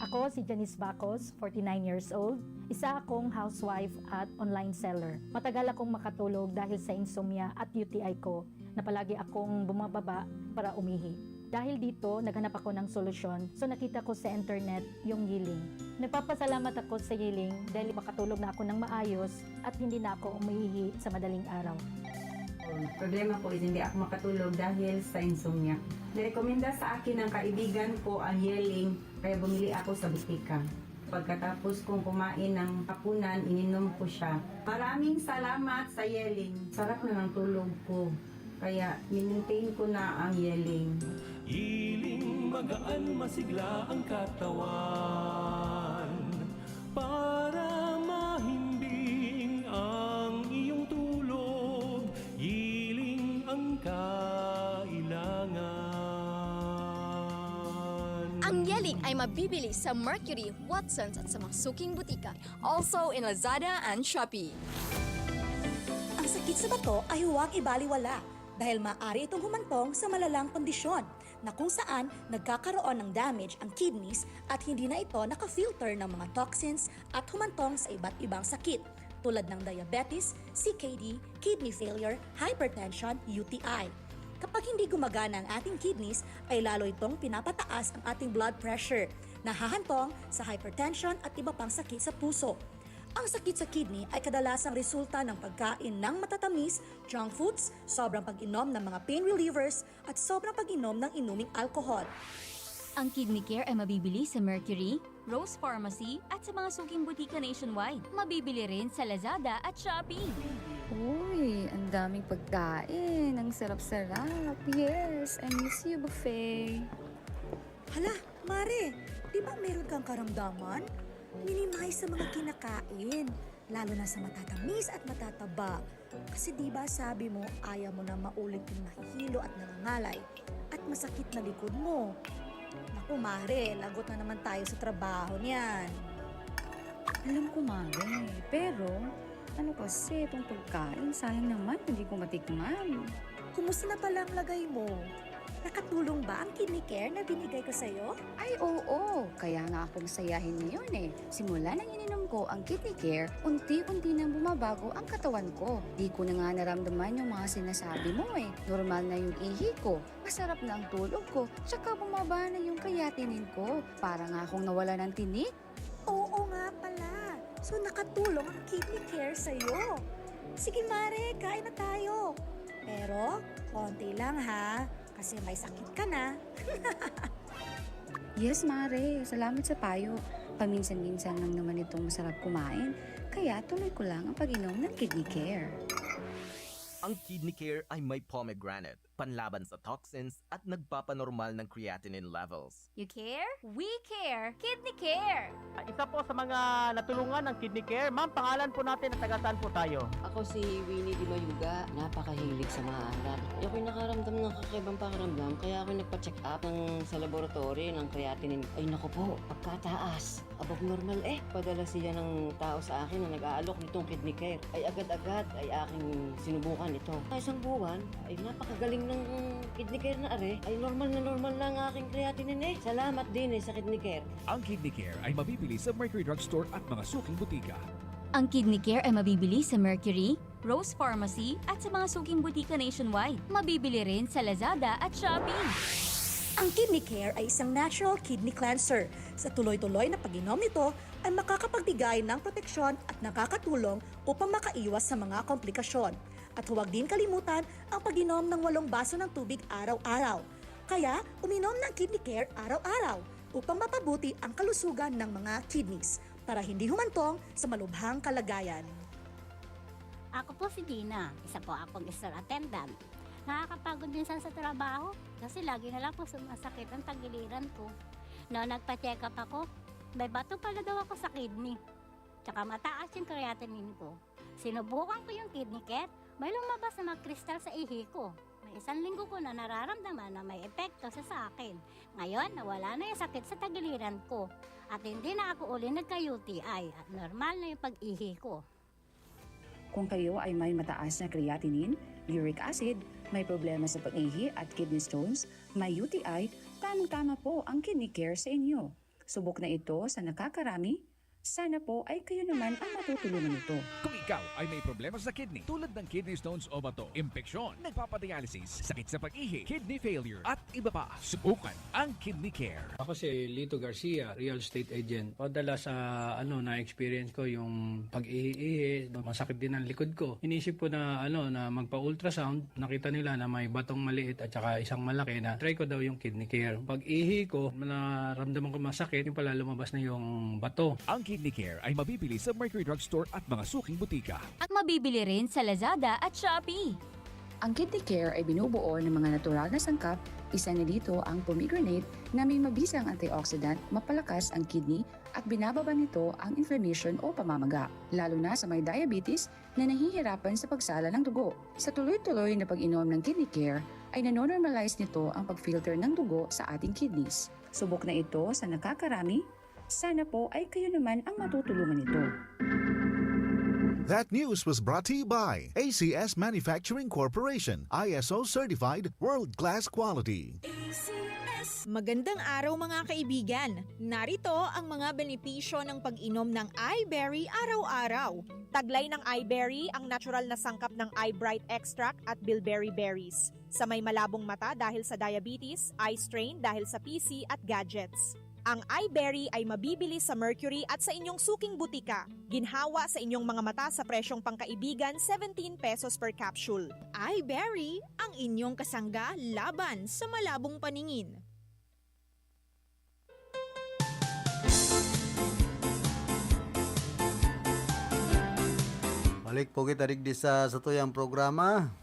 Ako si Janice Bacos, forty-nine years old. Isa akong housewife at online seller. Matagal akong makatulog dahil sa insomnia at U T I ko na palagi akong bumababa para umihi. Dahil dito, naghanap ako ng solusyon. So, nakita ko sa internet yung Yeling. Nagpapasalamat ako sa Yeling dahil makatulog na ako ng maayos at hindi na ako umiihi sa madaling araw. Ang problema ko is hindi ako makatulog dahil sa insomnia. Nirekomenda sa akin ng kaibigan ko ang Yeling, kaya bumili ako sa butika. Pagkatapos kong kumain ng hapunan, ininom ko siya. Maraming salamat sa Yeling. Sarap na ng tulog ko. Kaya, minentain ko na ang Yeling. Yeling, magaan, masigla ang katawan. Para mahimbing ang iyong tulog, Yeling ang kailangan. Ang Yeling ay mabibili sa Mercury, Watsons at sa mga suking butika. Also in Lazada and Shopee. Ang sakit sa bato ay huwag ibaliwala dahil maaari itong humantong sa malalang kondisyon na kung saan nagkakaroon ng damage ang kidneys at hindi na ito naka-filter ng mga toxins at humantong sa iba't ibang sakit tulad ng diabetes, C K D, kidney failure, hypertension, U T I. Kapag hindi gumagana ang ating kidneys, ay lalo itong pinapataas ang ating blood pressure, nahahantong sa hypertension at iba pang sakit sa puso. Ang sakit sa kidney ay kadalasang resulta ng pagkain ng matatamis, junk foods, sobrang pag-inom ng mga pain relievers, at sobrang pag-inom ng inuming alkohol. Ang Kidney Care ay mabibili sa Mercury, Rose Pharmacy, at sa mga suking butika nationwide. Mabibili rin sa Lazada at Shopee. Uy, ang daming pagkain. Ang sarap-sarap. Yes, I miss you, buffet. Hala, Mare, di ba meron kang karamdaman? Minimize sa mga kinakain, lalo na sa matatamis at matataba. Kasi di ba sabi mo, ayaw mo na maulit yung mahihilo at nangangalay at masakit na likod mo. Naku, Mare, lagot na naman tayo sa trabaho niyan. Alam ko, Mare, pero ano kasi itong pagkain, sayang naman, hindi ko matikman. Kumusta na pala ang lagay mo? Nakatulong ba ang Kidney Care na binigay ko sa'yo? Ay, oo! Kaya nga ako masayahin ngayon eh. Simula nang ininom ko ang Kidney Care, unti-unti nang bumabago ang katawan ko. Di ko na nga naramdaman yung mga sinasabi mo eh. Normal na yung ihi ko, masarap na ang tulog ko, tsaka bumaba na yung creatinine ko. Para nga akong nawala ng tinik. Oo nga pala. So, nakatulong ang Kidney Care sa'yo. Sige, Mare, kain na tayo. Pero, konti lang ha, kasi may sakit ka na. Yes, Mare. Salamat sa payo. Paminsan-minsan lang naman itong masarap kumain. Kaya tuloy ko lang ang pag-inom ng Kidney Care. Ang Kidney Care ay may pomegranate, panlaban sa toxins at nagpapanormal ng creatinine levels. You care? We care! Kidney Care! Isa po sa mga natulungan ng Kidney Care. Ma'am, pangalan po natin at taga saan po tayo? Ako si Winnie Di Mayuga, napakahilig sa maalat. Ako'y nakaramdam ng kakaibang pakiramdam kaya ako nagpa-check up ng, sa laboratory ng creatinine. Ay naku po, pagkataas. Abog normal eh. Padala siya ng tao sa akin na nag-aalok nitong Kidney Care. Ay agad-agad ay aking sinubukan ito. Sa isang buwan, ay napakagaling ng Kidney Care na are. Ay normal na normal na ang aking creatinine eh. Salamat din eh sa Kidney Care. Ang Kidney Care ay mabibili sa Mercury Drug Store at mga suking butika. Ang Kidney Care ay mabibili sa Mercury, Rose Pharmacy at sa mga suking butika nationwide. Mabibili rin sa Lazada at Shopee. Ang Kidney Care ay isang natural kidney cleanser. Sa tuloy-tuloy na pag-inom nito ay makakapagbigay ng proteksyon at nakakatulong upang makaiwas sa mga komplikasyon. At huwag din kalimutan ang pag-inom ng walong baso ng tubig araw-araw. Kaya, uminom ng Kidney Care araw-araw upang mapabuti ang kalusugan ng mga kidneys para hindi humantong sa malubhang kalagayan. Ako po si Dina, isa po akong store attendant. Nakakapagod minsan sa trabaho kasi lagi na lang po sumasakit ang tagiliran ko. Noon nagpa-check up ako, may bato pala daw ako sa kidney. Tsaka mataas yung creatinine ko. Sinubukan ko yung Kidney Care, may lumabas na mga kristal sa ihi ko. May isang linggo ko na nararamdaman na may epekto sa sa akin. Ngayon, nawala na yung sakit sa tagiliran ko. At hindi na ako uli nagka-U T I at normal na yung pag-ihi ko. Kung kayo ay may mataas na creatinine, uric acid, may problema sa pag-ihi at kidney stones, may U T I, tamang-tama po ang Kidney Care sa inyo. Subok na ito sa nakakarami. Sana po ay kayo naman ang matutulungan nito. Kung ikaw ay may problema sa kidney tulad ng kidney stones o bato, impeksyon, nagpapadialysis, sakit sa pag-ihi, kidney failure, at iba pa, subukan ang Kidney Care. Ako si Lito Garcia, real estate agent. Padala sa ano na-experience ko yung pag-ihi-ihi, masakit din ang likod ko. Inisip ko na ano na magpa-ultrasound, nakita nila na may batong maliit at saka isang malaki na try ko daw yung Kidney Care. Pag-ihi ko, naramdaman ko masakit, yung pala lumabas na yung bato. Ang Kidney Care ay mabibili sa Mercury Drug Store at mga suking butika. At mabibili rin sa Lazada at Shopee. Ang Kidney Care ay binubuo ng mga natural na sangkap, isa na dito ang pomegranate na may mabisang antioxidant, mapalakas ang kidney at binababa nito ang inflammation o pamamaga, lalo na sa may diabetes na nahihirapan sa pagsala ng dugo. Sa tuloy-tuloy na pag-inom ng Kidney Care ay nanonormalize nito ang pag-filter ng dugo sa ating kidneys. Subok na ito sa nakakarami. Sana po ay kayo naman ang matutulungan nito. That news was brought to you by A C S Manufacturing Corporation, I S O certified, world-class quality. Magandang araw mga kaibigan! Narito ang mga benepisyo ng pag-inom ng iBerry araw-araw. Taglay ng iBerry ang natural na sangkap ng iBright extract at bilberry berries. Sa may malabong mata dahil sa diabetes, eye strain dahil sa P C at gadgets. Ang iBerry ay mabibili sa Mercury at sa inyong suking butika. Ginhawa sa inyong mga mata sa presyong pangkaibigan, seventeen pesos per capsule. iBerry, ang inyong kasangga laban sa malabong paningin. Balik po kita digdi sa satuyang programa.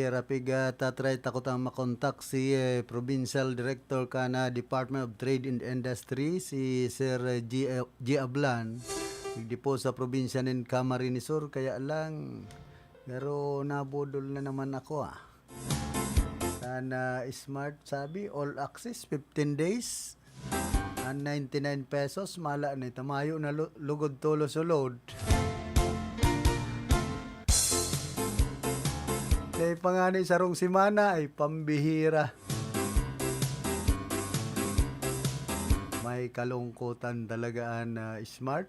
Rapig, ah, tatry ta kutang makontak si, eh, Provincial Director kan, ah, Department of Trade and Industry, si Sir, eh, G, G Ablan. Digdi po sa probinsya nin Camarines Sur, kaya lang, pero nabudol na naman ako, ah. Kan, ah, Smart sabi, all access, fifteen days. An ninety-nine pesos, mala na ito. Mayo na lu-, lugod tolos o load. Dahil pa nga ni sarong semana, ay pambihira. May kalungkutan talaga an, ah, Smart.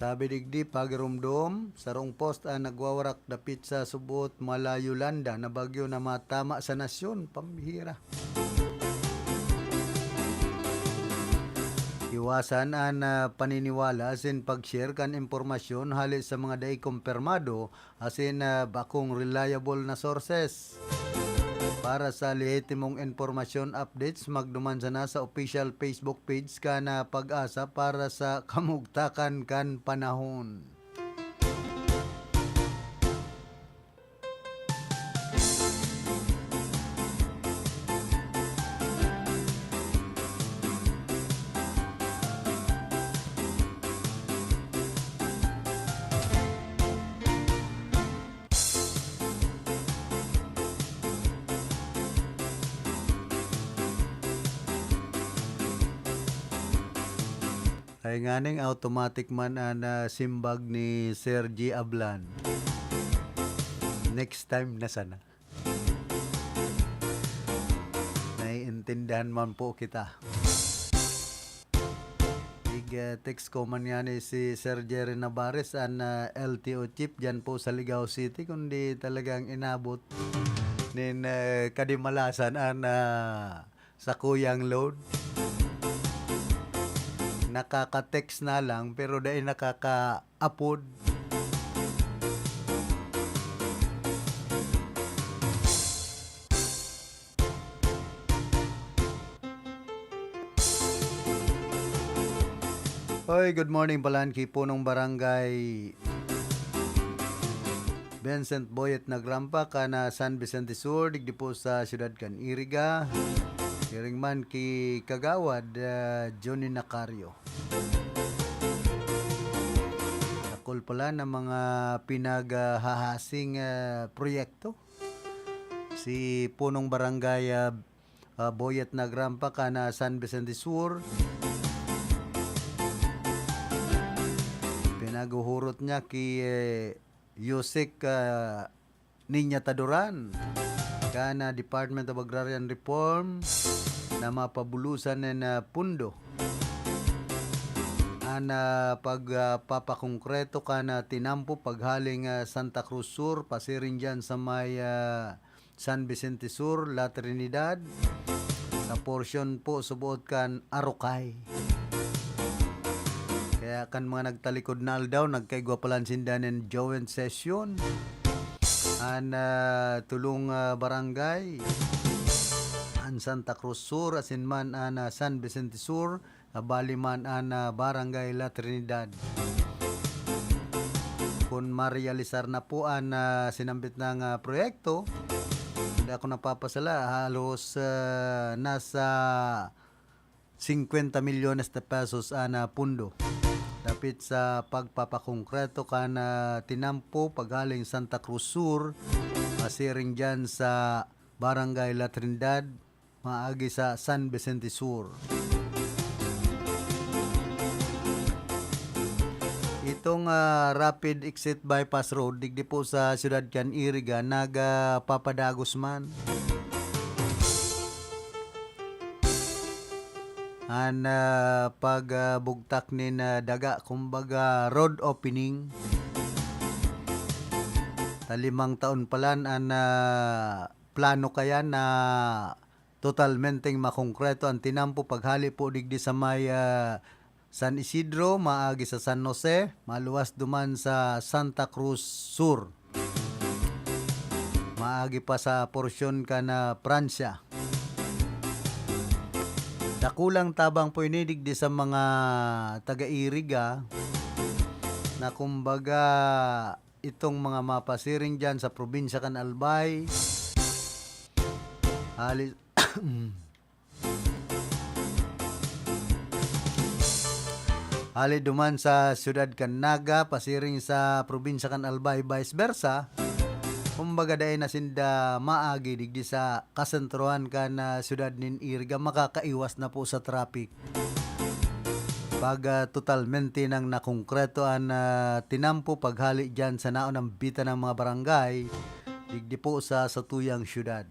Sabi digdi, pagiromdom, sarong post an nagwawarak dapit sa subot Malayolanda na bagyo na matama sa nasyon. Pambihira. Iwasan an, ah, paniniwala asin pag-share kan impormasyon hale sa mga dai kumpirmado asin, ah, bakong reliable na sources. Para sa lehitimong impormasyon updates, magduman sana sa official Facebook page kan, ah, PAGASA para sa kamugtakan kan panahon. Ay nganing automatic man an, ah, simbag ni Sir G Ablan. Next time na sana. Naiintindihan man po kita. Ig, ah, text ko man yan eh, si Sir Jerry Navarez, an, ah, L T O chief dyan po sa Ligao City, kundi talagang inabot nin, ah, kadimalasan an, ah, sakuyang load. Nakaka-text na lang, pero dai nakaka-apod. Hoy, good morning, Palanqui, punong barangay. Vincent Boyet Nagrampa, kan, ah, San Vicente Sur, digdi po sa siyudad kan Iriga. Siring man ki Kagawad, ah, Johnny Nacario. Dakul pala na mga pinaghahasing, ah, proyekto. Si punong barangay, ah, ah, Boyet Nagrampa, kan, ah, San Vicente Sur. Pinaguhurot niya ki, eh, Yusek, ah, Niña Taduran, kan, ah, Department of Agrarian Reform na mapabulosan nin, ah, pundo. An, ah, pag, ah, papakongkreto kan, ah, tinampo paghaling, ah, Santa Cruz Sur, pasiring diyan sa may, ah, San Vicente Sur, La Trinidad, sa porsyon po subot kan Arocay. Kaya kan mga nagtalikod na aldaw, nagkaigwa palan sinda nin joint session. An, ah, tulong, ah, barangay, an Santa Cruz Sur, asin man an, ah, San Vicente Sur, nabali man an, ah, Barangay La Trinidad. Kun marealisar na po an, ah, sinambit nang, ah, proyekto, hindi ako napapasala, halos, ah, nasa singkwenta milyones de pesos an, ah, pundo dapit sa pagpapakongkreto kan, ah, tinampo paghaling Santa Cruz Sur, pasiring diyan sa Barangay La Trinidad, maagi sa San Vicente Sur. Itong, ah, Rapid Exit Bypass Road, digdi po sa siyudad kan Iriga, nagpapadagos man. An, ah, pag, ah, bugtak nin, ah, daga, kumbaga, road opening. Sa limang taon pa lang an, ah, plano kaya na totalmenteng makongkreto an tinampo paghali po digdi sa may, ah, San Isidro, maagi sa San Jose, maluwas duman sa Santa Cruz Sur. Maagi pa sa porsyon kan, ah, Pransya. Dakulang tabang po ini digdi sa mga taga-Iriga na kumbaga itong mga mapasiring diyan sa probinsya kan Albay, hali, hali duman sa siyudad kan Naga, pasiring sa probinsya kan Albay, vice versa. Kumbaga, dai na sinda maagi digdi sa kasentrohan kan, ah, siyudad nin Iriga, makakaiwas na po sa traffic. Pag, ah, totalmente nang nakongkreto an, ah, tinampo paghali diyan sa naunambitan ng mga barangay, digdi po sa satuyang siyudad.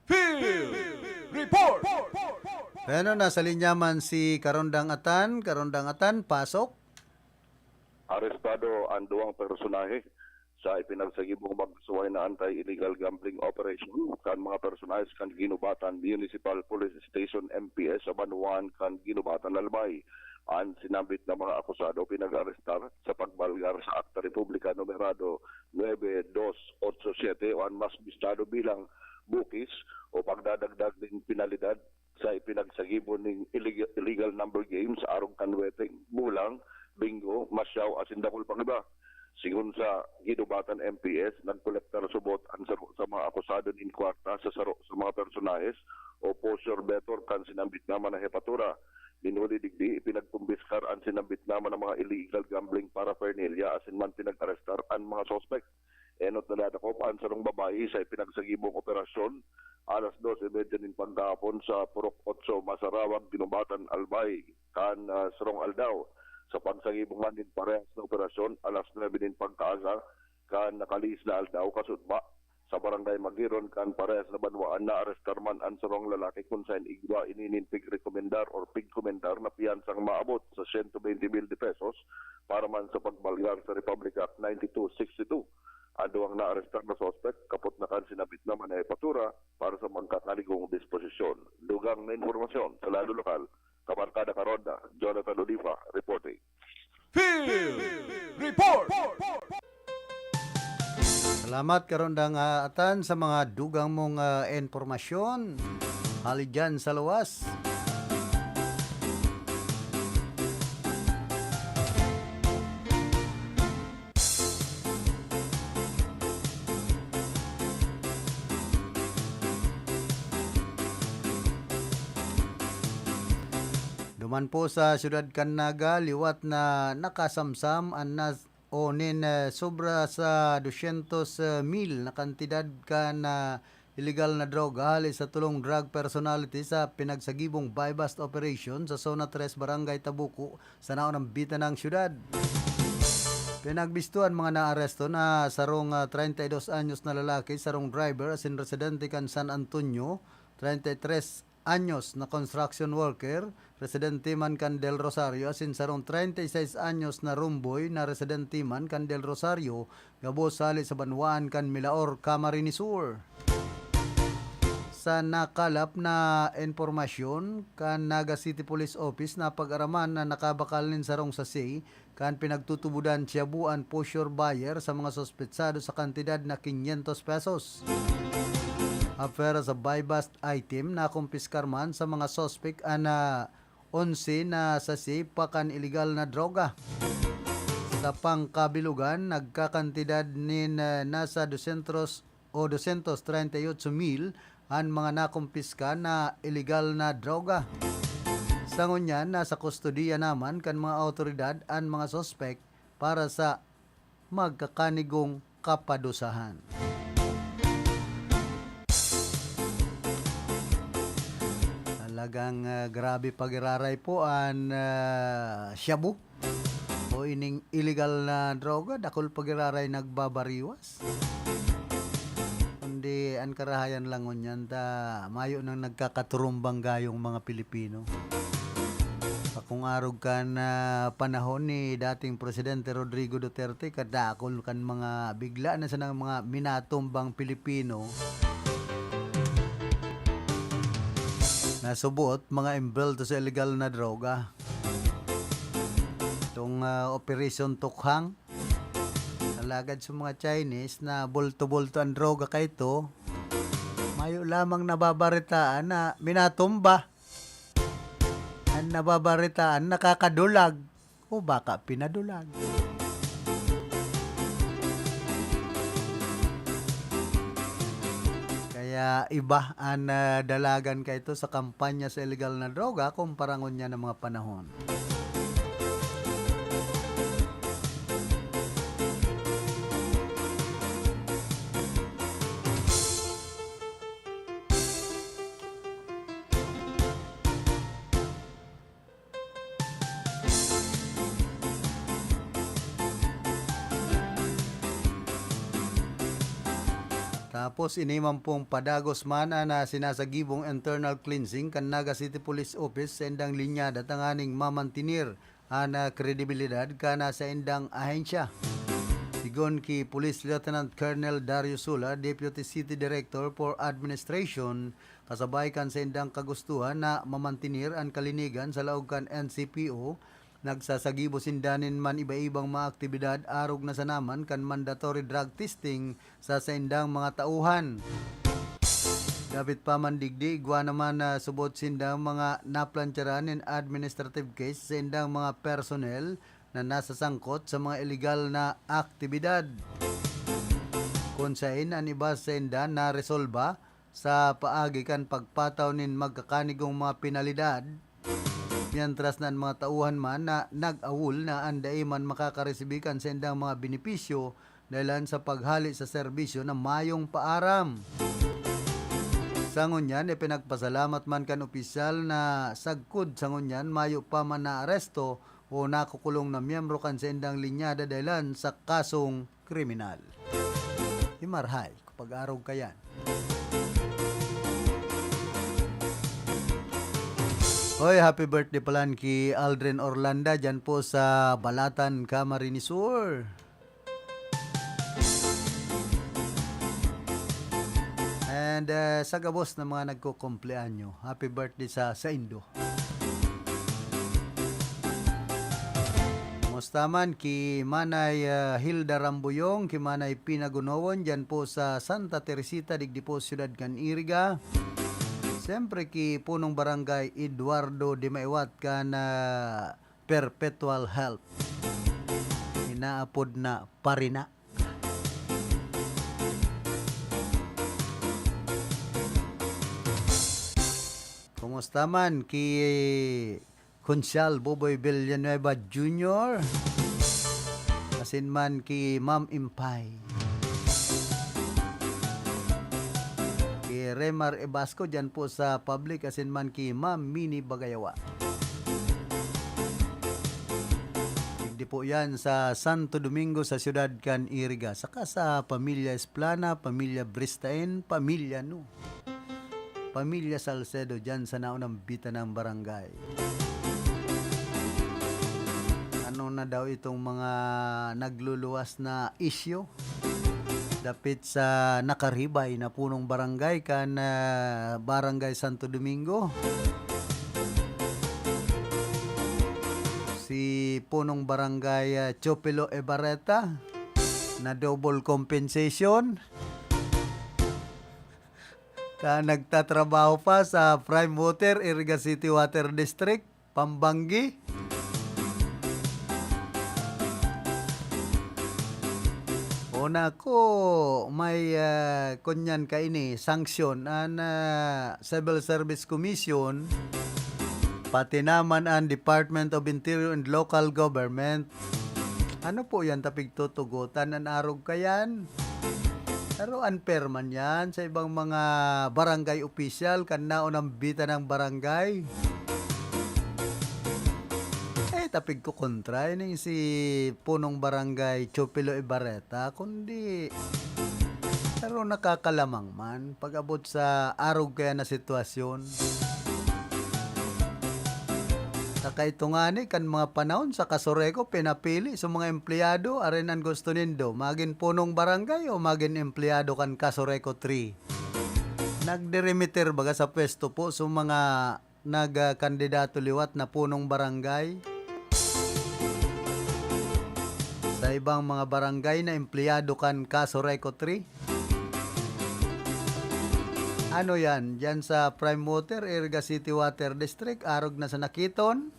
Field Report! Bueno, nasa linya man si Karondang Atan. Karondang Atan, pasok. Arestado an duwang personahe sa ipinagsagibong magkasuhay na anti-illegal gambling operation kan mga personahe kan Guinobatan Municipal Police Station, M P S, sa banwaan kan Guinobatan, Albay. An sinambit na mga akusado pinag-arestar sa pagbalgar sa Akta Republika numerado nuebe dos otso siyete, o an mas bistado bilang bukis o pagdadagdag nin penalidad sa ipinagsagibo ning ileg-, illegal number game sa arog kan weteng, bulang, bingo, masyaw, asin dakul pang iba. Sigon sa Guinobatan M P S, nagkolektar subot an saro sa mga akusado nin kwarta sa saro sa mga personahes o poseur bettor kan sinambit na mga hepatura. Nin huli digdi, ipinagkumbiskar an sinambit na mga illegal gambling paraphernalia asin man pinag-arestar an mga suspek. Enot na nadakop an sarong babayi sa ipinagsagibong operasyon alas dos y media nin pagkahapon sa Purok Otso, Masarawag, Guinobatan, Albay, kan, ah, sarong aldaw. Sa pagsagibong man nin parehas na operasyon, alas nuebe nin pagkaaga, kan nakalihis na aldaw, kasudba, sa Barangay Magiron, kan parehas na banwaan, naarestar man an sarong lalaki kun saen igwa ini nin pigrekomendar or pigkomendar na piyansang maabot sa siyento beinte mil de pesos para man sa pagbalgar sa Republic Act ninety-two sixty-two. An duwang naarestar na suspek, kapot na kan sinambit na mga hepatura para sa magkakaligong disposisyon. Dugang na impormasyon sa Lado Lokal, Kabarkada Karonda, Jonathan Oliva, reporting. Field Report! Salamat, Karondang, ah, Atan, sa mga dugang mong, ah, impormasyon. Hali dyan sa luwas. Duman po sa siyudad kan Naga, liwat na nakasamsam an nas-, o nin, eh, sobra sa dosyentos mil na kantidad kan, ah, illegal na droga hali sa tolong drug personality sa pinagsagibong buy-bust operation sa Zona tres, Barangay Tabuco, sa naunambitan na siyudad. Pinagbisto an mga naaresto na sarong, ah, treinta y dos anyos na lalaki, sarong driver asin residente kan San Antonio, treinta y tres anyos na construction worker, residente man kan Del Rosario, asin sarong treinta y seis anyos na rumboy na residente man kan Del Rosario, gabos hali sa banwaan kan Milaor, Camarines Sur. Sa nakalap na impormasyon, kan Naga City Police Office napag-araman na nakabakal nin sarong sachet kan pinagtutubodan shabu an poseur buyer sa mga suspetsado sa kantidad na quinientos pesos. Apwera sa buy-bust item, nakumpiskar man sa mga suspek an, ah, onse na sachet pa kan iligal na droga. Sa pangkabilogan, nagkakantidad nin, ah, nasa dosyentos o dosyentos treinta y ocho mil an mga nakumpiska na iligal na droga. Sa ngunyan, nasa kustodiya naman kan mga awtoridad an mga suspek para sa magkakanigong kapadusahan. Talaga Talagang, ah, grabe pagiraray po an, ah, shabu o ining illegal na droga, dakul pagiraray nagbabariwas. Kundi an karahayan lang ngunyan ta mayo nang nagkakaturumbang gayong mga Pilipino. Pakung arog kan, ah, panahon ni dating Presidente Rodrigo Duterte, kadakul kan mga bigla na sanang mga minatumbang Pilipino na subot mga embelto sa illegal na droga. Itong, ah, Operation Tukhang, alagad sa mga Chinese na bulto-bulto ang droga kaito, mayo lamang nababaritaan na minatumba. Ang nababaritaan, nakakadulag o baka pinadulag. Kaya iba an, ah, dalagan kaito sa kampanya sa illegal na droga kumpara ngunyan na mga panahon. Tapos, ini man pong padagos man an, ah, sinasagibong internal cleansing kan Naga City Police Office sa indang linyada tanganing mamantinir an, ah, kredibilidad kan, ah, saindang ahensya. Sigon ki Police Lieutenant Colonel Dario Sula, Deputy City Director for Administration, kasabay kan saindang kagustuhan na mamantinir an kalinigan sa laog kan N C P O, nagsasagibo sinda nin man iba-ibang mga aktibidad arog na sana man kan mandatory drug testing sa saindang mga tauhan. Dapit pa man digdi, igwa naman na subot sindang mga naplantsaran nin administrative case sa indang mga personnel na nasasangkot sa mga iligal na aktibidad. Kun saen an iba sainda naresolba sa paagi kan pagpataw nin magkakanigong mga penalidad, mientras na an mga tauhan man na nag-awol na an dai man makakaresibi kan saindang mga benepisyo dahelan sa paghale sa serbisyo na mayong paaram. Sa ngunyan, ipinagpasalamat man kan opisyal na sagkod sa ngunyan mayo pa man naaresto o nakukulong na miyembro kan saindang linyada dahelan sa kasong kriminal. Imarhay, kapag arog kayan. Hoy, happy birthday palan ki Aldrin Orlanda dyan po sa Balatan, Camarines Sur. And, uh, sa gabos na mga nagkukumpleanyo, happy birthday sa saindo. Kumusta man ki Manay, ah, Hilda Rambuyong, ki Manay Pina Gunowon, dyan po sa Santa Teresita, digdi po siyudad kan Iriga. Siyempre, ki Punong Barangay Eduardo de Maiwat kan, ah, Perpetual Health. Inaapod na Parina. Kumusta man ki Konsyal Boboy Villanueva Junior? Asin man ki Ma'am Impay. Ki Remar Ebasco dyan po sa public, asin man ki Ma'am Mini Bagayawa. Digdi po yan sa Santo Domingo sa siyudad kan Iriga. Saka sa Pamilya Esplana, Pamilya Bristain, Pamilya No. Pamilya Salcedo dyan sa naunang bitanang barangay. Ano na daw itong mga nagluluwas na isyu? Dapit sa nakaribay na punong barangay kan, ah, Barangay Santo Domingo. Si punong barangay, ah, Chopilo Ebareta na double compensation. Ta nagtatrabaho pa sa Prime Water, Iriga City Water District, Pambanggi. Una ko, may, ah, kunyan kaini, sanction an, ah, Civil Service Commission, pati naman an Department of Interior and Local Government. Ano po yan, tapigtutugotan an arog kayan? Pero unfair man yan sa ibang mga barangay opisyal kan naunambitan ng barangay. Eh, tapig ko kontra, ining si punong barangay Chupilo Ibarreta, kundi, pero nakakalamang man pag-abot sa arog kaya na sitwasyon. Saka ito nga ni, kan mga panahon sa Casureco, pinapili sa mga empleyado, arin an gusto nindo, magin punong barangay o magin empleyado kan Casureco three. Nagderimitir baga sa pwesto po sa mga nagkandidato liwat na punong barangay. Sa ibang mga barangay na empleyado kan Casureco three. Ano yan? Diyan sa Prime Water, Iriga City Water District, arog na sa Nakiton.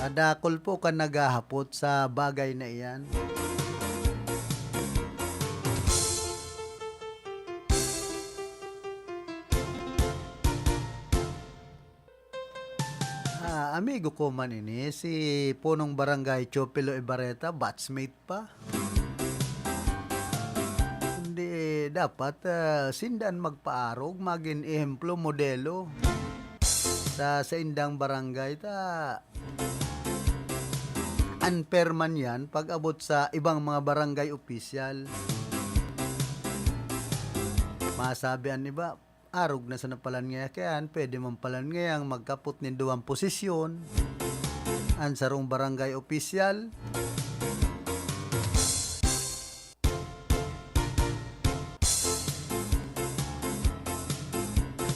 Kadakol po kan naghahapot sa bagay na iyan. Ah, amigo ko man ini, si punong barangay Chopilo Ibarreta, batchmate pa. Kundi dapat, ah, sinda an magpaarog, magin ehemplo, modelo sa saindang barangay. Ta, unfair man yan pag-abot sa ibang mga barangay opisyal. Masabi an iba, arog na sana palan ngaya kaiyan, pwede man palan ngayang magkapot nin duwang posisyon, an sarong barangay opisyal.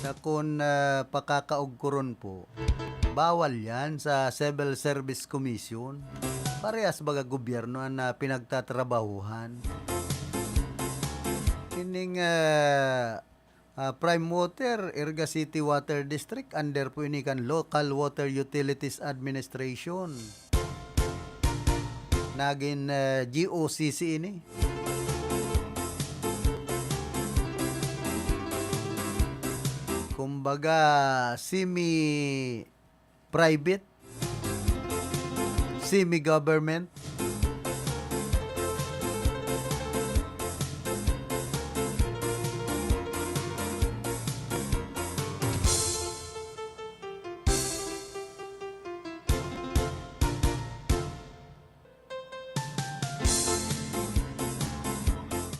Sa kun, ah, pakakaugkuron po, bawal yan sa Civil Service Commission. Parehas baga gobyerno an, ah, pinagtatrabahuhan. Ining, ah, ah, Prime Water, Iriga City Water District, under po ini kan Local Water Utilities Administration. Nagin, ah, G O C C ini. Kumbaga, semi-private, semi-government.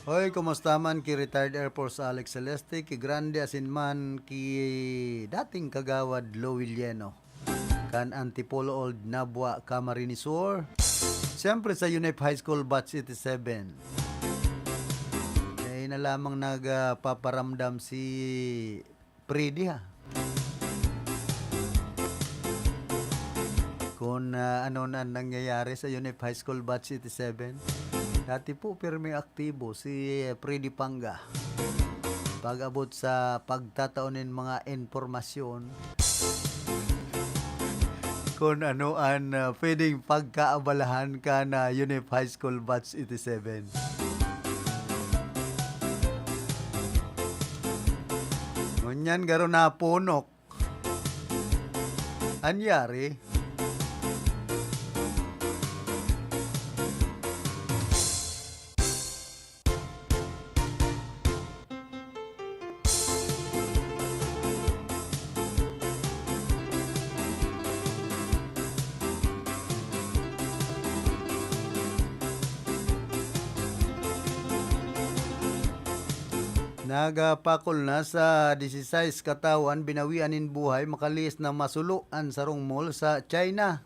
Hoy, kumusta man ki retired Air Force Alex Celeste, ki Grande asin man ki dating kagawad Louie Lieno, kan Antipolo Old Nabua, Camarines Sur. Siyempre sa UNEP High School Batch eighty-seven. Dai na lamang nagpaparamdam si Freddy, ha? Kun, ah, ano na an nangyayari sa UNEP High School Batch eighty-seven. Dati po, pirmi aktibo si, eh, Freddy Panga. Pag-abot sa pagtatao nin mga impormasyon, kun ano an, ah, pwedeng pagkaabalahan kan UNEP High School Batch eighty-seven. Ngunyan garo naponok. An yari? Nagapakol na sa disisais katawo an binawian nin buhay makalihis na masulo an sarong mall sa China.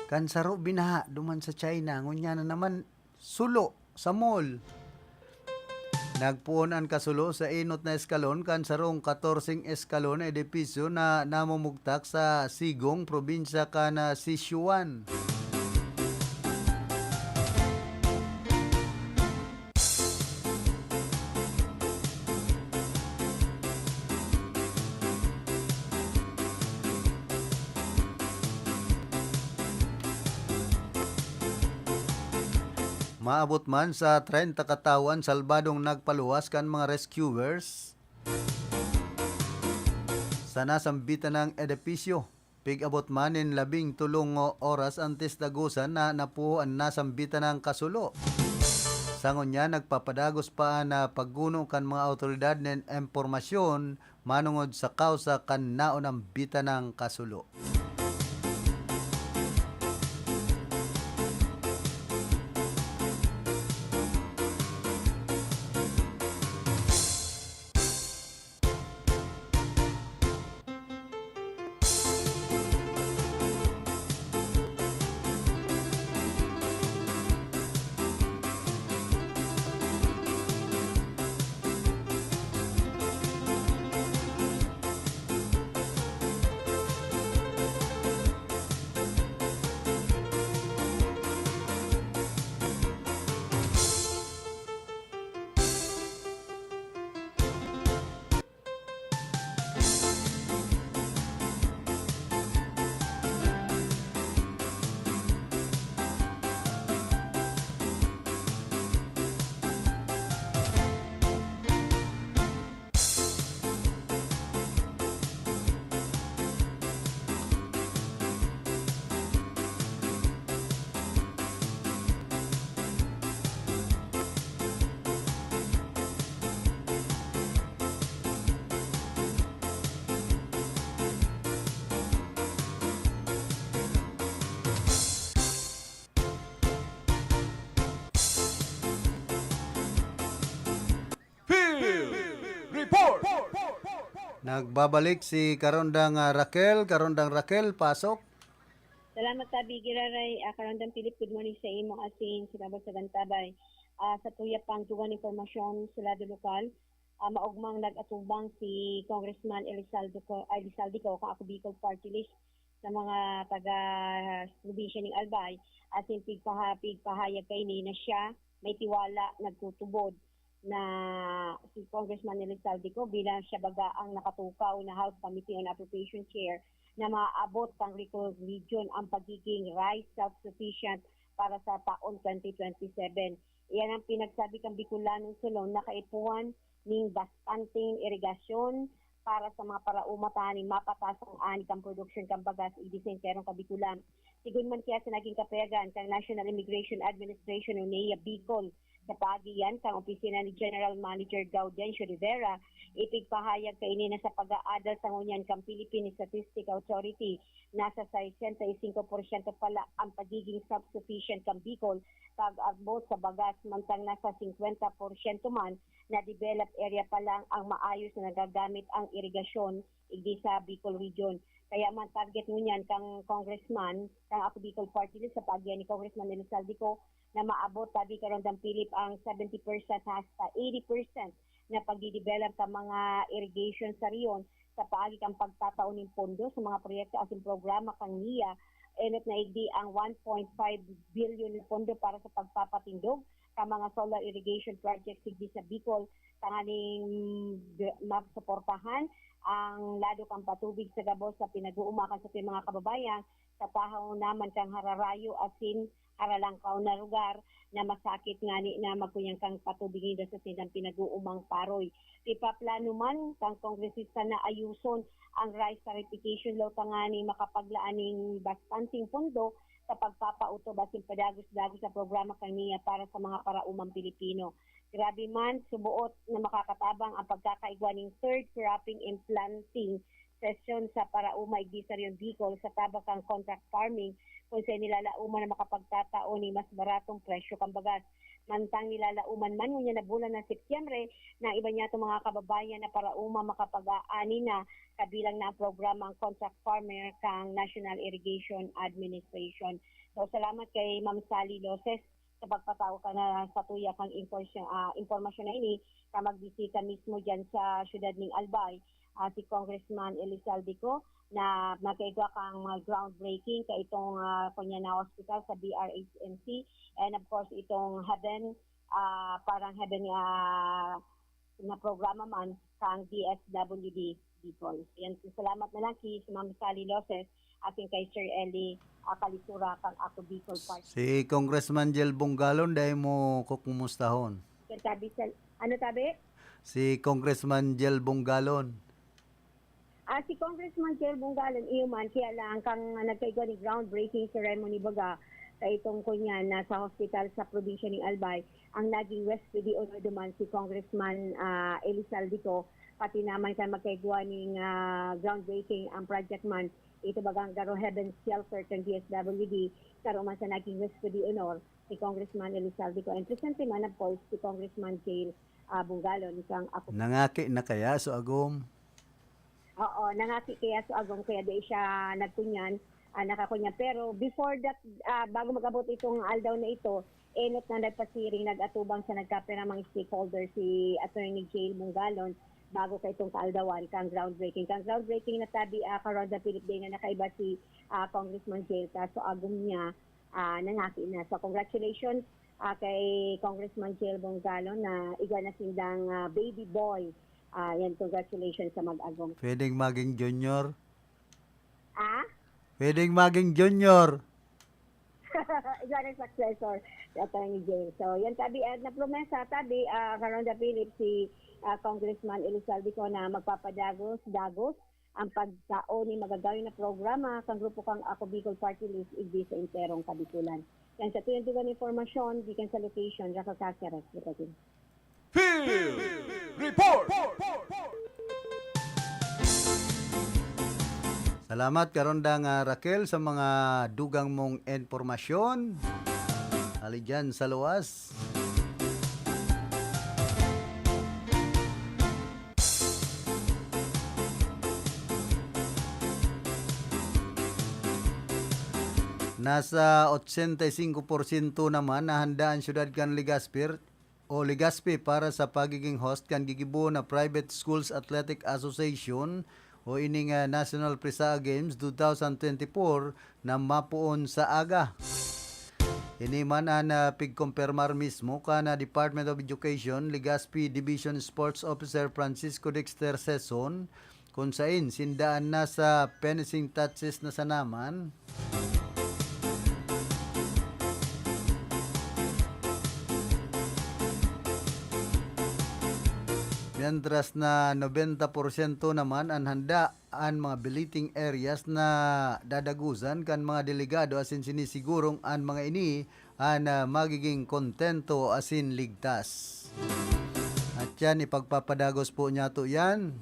Kan saro binaha duman sa China, ngunyan na naman sulo sa mall. Nagpoon an kasulo sa enot na eskalon kan sarong katorseng eskalon na edipisyo na namumugtak sa Sigong, probinsya kan Sichuan. Maabot man sa treinta katawo an salbadong nagpaluwas kan mga rescuers sa nasambitan ng edipisyo. Pig-abot man nin labing tolong oras antes dagosan na napuho an nasambitan ng kasulo. Sa ngunyan, nagpapadagos pa an, ah, pagguno kan mga awtoridad nin impormasyon manongod sa kawsa kan naunambitan nang kasulo. Field Report! Nagbabalik si Karondang, ah, Raquel. Karondang Raquel, pasok. Salamat, Tabi. Giraray, ah, Karondang Philip, good morning sa imo asin sa gabos sa Gantabay. Ah, sa tuya pang dugang impormasyon sa lado lokal, ah, maogmang nag-atubang si Congressman Elizalde Co-, Elizalde Co, kan Ako Bicol Party List, sa mga taga probinsya ning Albay, asin pigpaha-, pigpahayag kaini na siya may tiwala, nagtutubod na si Congressman Elizalde Co bilang siya baga ang nakatukaw na House Committee on Appropriation Chair na maabot kan Bicol Region ang pagiging rice self-sufficient para sa taon twenty twenty-seven. Iyan ang pinagsabi kan Bicolano Solon na kaipuhan ning bastanteng irigasyon para sa mga paraoma tanganing mapatas ang ani kan produksyon kan bagas igdi sa enterong Kabikolan. Sigon man kaya sa naging kapayagan kan National Immigration Administration o NIA Bicol, sa paagi iyan kan opisina ni General Manager Gaudencio Rivera, ipigpahayag kaini na sa pag-aadal sa ngunyan kan Philippine Statistics Authority, nasa sesenta y cinco porsyento pa la ang pagiging self-sufficient kan Bicol pag-abot sa bagas, mantang nasa singkwenta porsyento man na developed area pa lang ang maayos na nagagamit ang irigasyon igdi sa Bicol Region. Kaya man target ngunyan kan Congressman, kan Ako Bicol Party List sa paagi ni Congressman Elizalde Co na maabot, Tabi, Karondang Philip, ang seventy percent hasta eighty percent na pagdidevelop kan mga irrigation sa rehiyon sa paagi kan pagtatao nin pondo sa mga proyekto asin programa kan NIA, enot na igdi ang one point five billion na pondo para sa pagpapatindog kan mga solar irrigation projects igdi sa Bicol, tanganing g-, masuportahan ang lado kan patubig sa gabos na pinag-oomakan sa ating mga kababayan sa tahaw naman kan hararayo asin haralangkaw na lugar na masakit ngani na magkuyang kan patubig ninda sa sindang pinag-oomang paroy. Ipaplano man kan Kongresista na ayuson ang rice tariffication law tanganing makapaglaan nin bastanteng pondo sa pagpapautob asin padagos-dagos na programa kan NIA para sa mga paraomang Pilipino. Grabe man, suboot na makakatabang ang pagkakaigwa nin third cropping and planting sesyon sa paraoma igdi sa Rehiyon Bicol sa tabang kan contract farming, kun sa nilalaoman na makapagtatao nin mas baratong presyo kan bagas. Mantang nilalaoman man ngunyan na bulan na Setyembre na iba niyatong mga kababayan na paraoma makapag-aani na, kabilang na ang programang contract farmer kan National Irrigation Administration. So, salamat kay Ma'am Sally Loses sa pagpataw kan, ah, sa tuya kan imporsyon, ah, impormasyon na ini, sa magbisita mismo diyan sa siyudad ning Albay, ah, si Congressman Elizalde Co, na magkaigwa kan mga groundbreaking kaitong, ah, kunya na hospital sa B R H M C, and of course, itong Heaven, ah, parang Heaven, ah, na programa man kan D S W D Bicol. Yan, salamat na lang ki Ma'am Sally Loses asin kay Sir Eli, ah, Kalisura kan Ako Bicol Party. Si Congressman Jel Bongalon, dai mo kukumustahon? Yan, tabi sa, ano, tabi? Si Congressman Jel Bongalon. Ah, si Congressman Jel Bongalon, iyo man, kaya lang kan nagkaigwa ni groundbreaking ceremony baga, kaitong kunya na sa hospital sa probinsya ning Albay, ang naging West P D Honor duman si Congressman, ah, Elizalde Co, pati naman kan magkaigwa ning, ah, groundbreaking ang project man, ito bagang Garo Heaven Shelter kan D S W D, karo man sa naging West P D Honor si Congressman Elizalde Co. And presente man, of course, si Congressman Jail, ah, Bungalon, kang ako. Nangaki na kaya so agom? Oo, nangaki kaya so agom, kaya di siya nagkunyan, ah, nakakunyan. Pero before that, ah, bago mag-abot itong aldaw na ito, enot na nagpasiring, nag-atubang sa nagkapira mga stakeholder si Attorney Jail Bungalon bago ka itong kaaldawan kang groundbreaking. Kang groundbreaking na tabi, ah, Karonda Philip Day na nakaiba si, ah, Congressman Jail. Kaso agom niya, ah, nangaki na. So congratulations, ah, kay Congressman Jail Bungalon na igwa na sindang, ah, baby boy. Ah, yan, congratulations sa mag-agom. Pwedeng maging junior? Ah? Pwedeng maging junior. Ikaw ang successor, si Attorney Jail. So, yan tabi, ah, na promesa, tabi, ah, Karonda Philip, si, ah, Congressman Elizalde Co na magpapadagos, dagos ang pagtao ni magagawin na programa kan grupo kang Ako Bicol Party List, igdi sa enterong Kabikulan. Yan sa tuyang dugang na impormasyon, gikan sa location, Rafa Caceres, reporting. Field Report! Salamat, Karondang, ah, Raquel, sa mga dugang mong impormasyon. Ali dyan sa luwas. Nasa otsenta y singko porsyento naman na handa an siyudad kan Legazpi o Legazpi para sa pagiging host kan gigibo na Private Schools Athletic Association o ining, ah, National PRESAA Games two thousand twenty-four na mapoon sa aga. Ini man an, ah, pigkompermar mismo kan, ah, Department of Education, Legazpi Division Sports Officer Francisco Dexter Seson, kun sain sinda an nasa finishing touches na sanaman. Mientras na nobenta porsyento naman an handa, an mga billeting areas na dadagusan kan mga delegado asin sinisigurong an mga ini an, ah, magiging kontento asin ligtas. At yan, ipagpapadagos po niyato yan.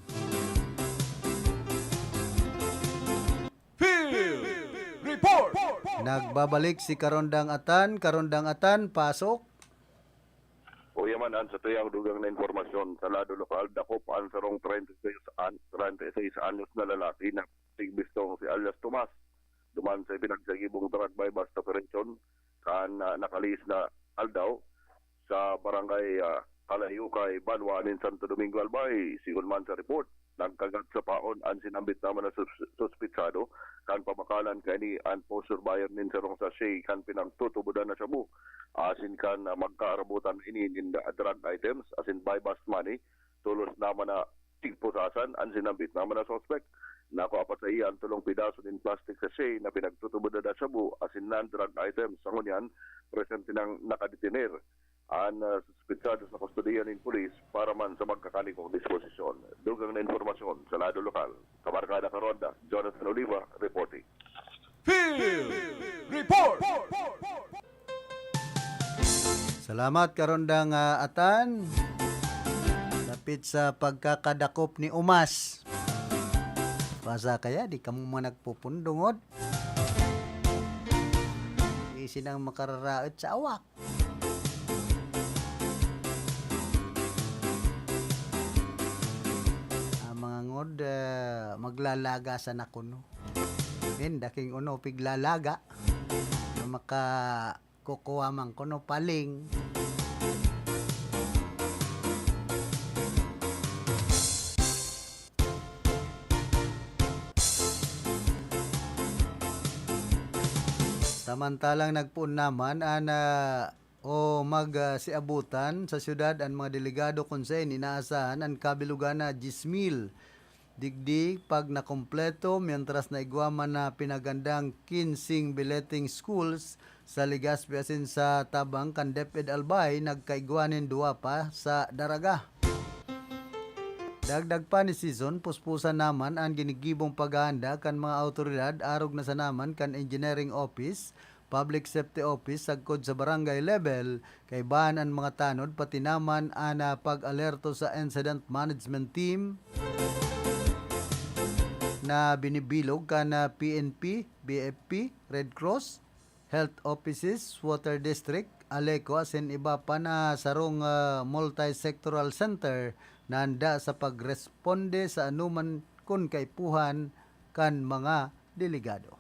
Field Report! Nagbabalik si Karondang Atan. Karondang Atan, pasok. Uya man an satuyang dugang na impormasyon sa lado lokal, dakop an sarong treinta y seis an-, treinta y seis anyos na lalaki na tigbistong si alias Tomas duman sa ipinagsagibong drug buy-bust operation kan, ah, nakalihis na aldaw sa barangay, ah, Kalayukay, Banwa nin Santo Domingo, Albay. Sigon man sa report, nagkagat sa paon an sinambit naman na sus-, suspitsado kan pamakalan kaini an poseur buyer nin sarong sachet kan pinagtutubodan na shabu asin kan, ah, magkaarabotan ini nin drug items asin buy-bust money. Tolos naman na tigpusasan an sinambit naman na suspek. Nakua pa saiya an tolong pedaso nin plastic sachet na pinagtutubodan na shabu asin non-drug items. Sa ngunyan, presente nang nakadetener an, ah, suspitsado sa kustodiya nin pulis para man sa magkakanikong disposisyon. Dugang na impormasyon sa lado lokal. Kabarkada Karonda, Jonathan Oliva, reporting. Field Report! Salamat, Karondang, ah, Atan. Dapit sa pagkakadakop ni Umas. Pasa kaya, di kamo man nagpupundungod. Di sinang makararaot sa awak. Ang mga ngod, ah, maglalaga sana kuno. Nin, daking uno piglalaga. Makakukuha man kuno paling. Samantalang nagpoon naman an, ah, o mag, ah, siabutan sa syudad an mga delegado kun saen inaasahan an kabilogan na dyes mil. Digdi pag nakumpleto, mientras na igwa man na pinagandang kinseng billeting schools sa Legazpi asin sa tabang kan DepEd Albay, nagkaigwa nin duwa pa sa Daraga. Dagdag pa ni Seson, puspusan naman an ginigibong paghahanda kan mga awtoridad arog na sanaman kan Engineering Office Public Safety Office sagkod sa barangay level, kaibahan an mga tanod, pati naman an, ah, pag-alerto sa Incident Management Team na binibilog kan, ah, P N P, B F P, Red Cross, Health Offices, Water District, ALECO, asin iba pa na sarong, ah, multi-sectoral center na handa sa pagresponde sa anuman kun kaipuhan kan mga delegado.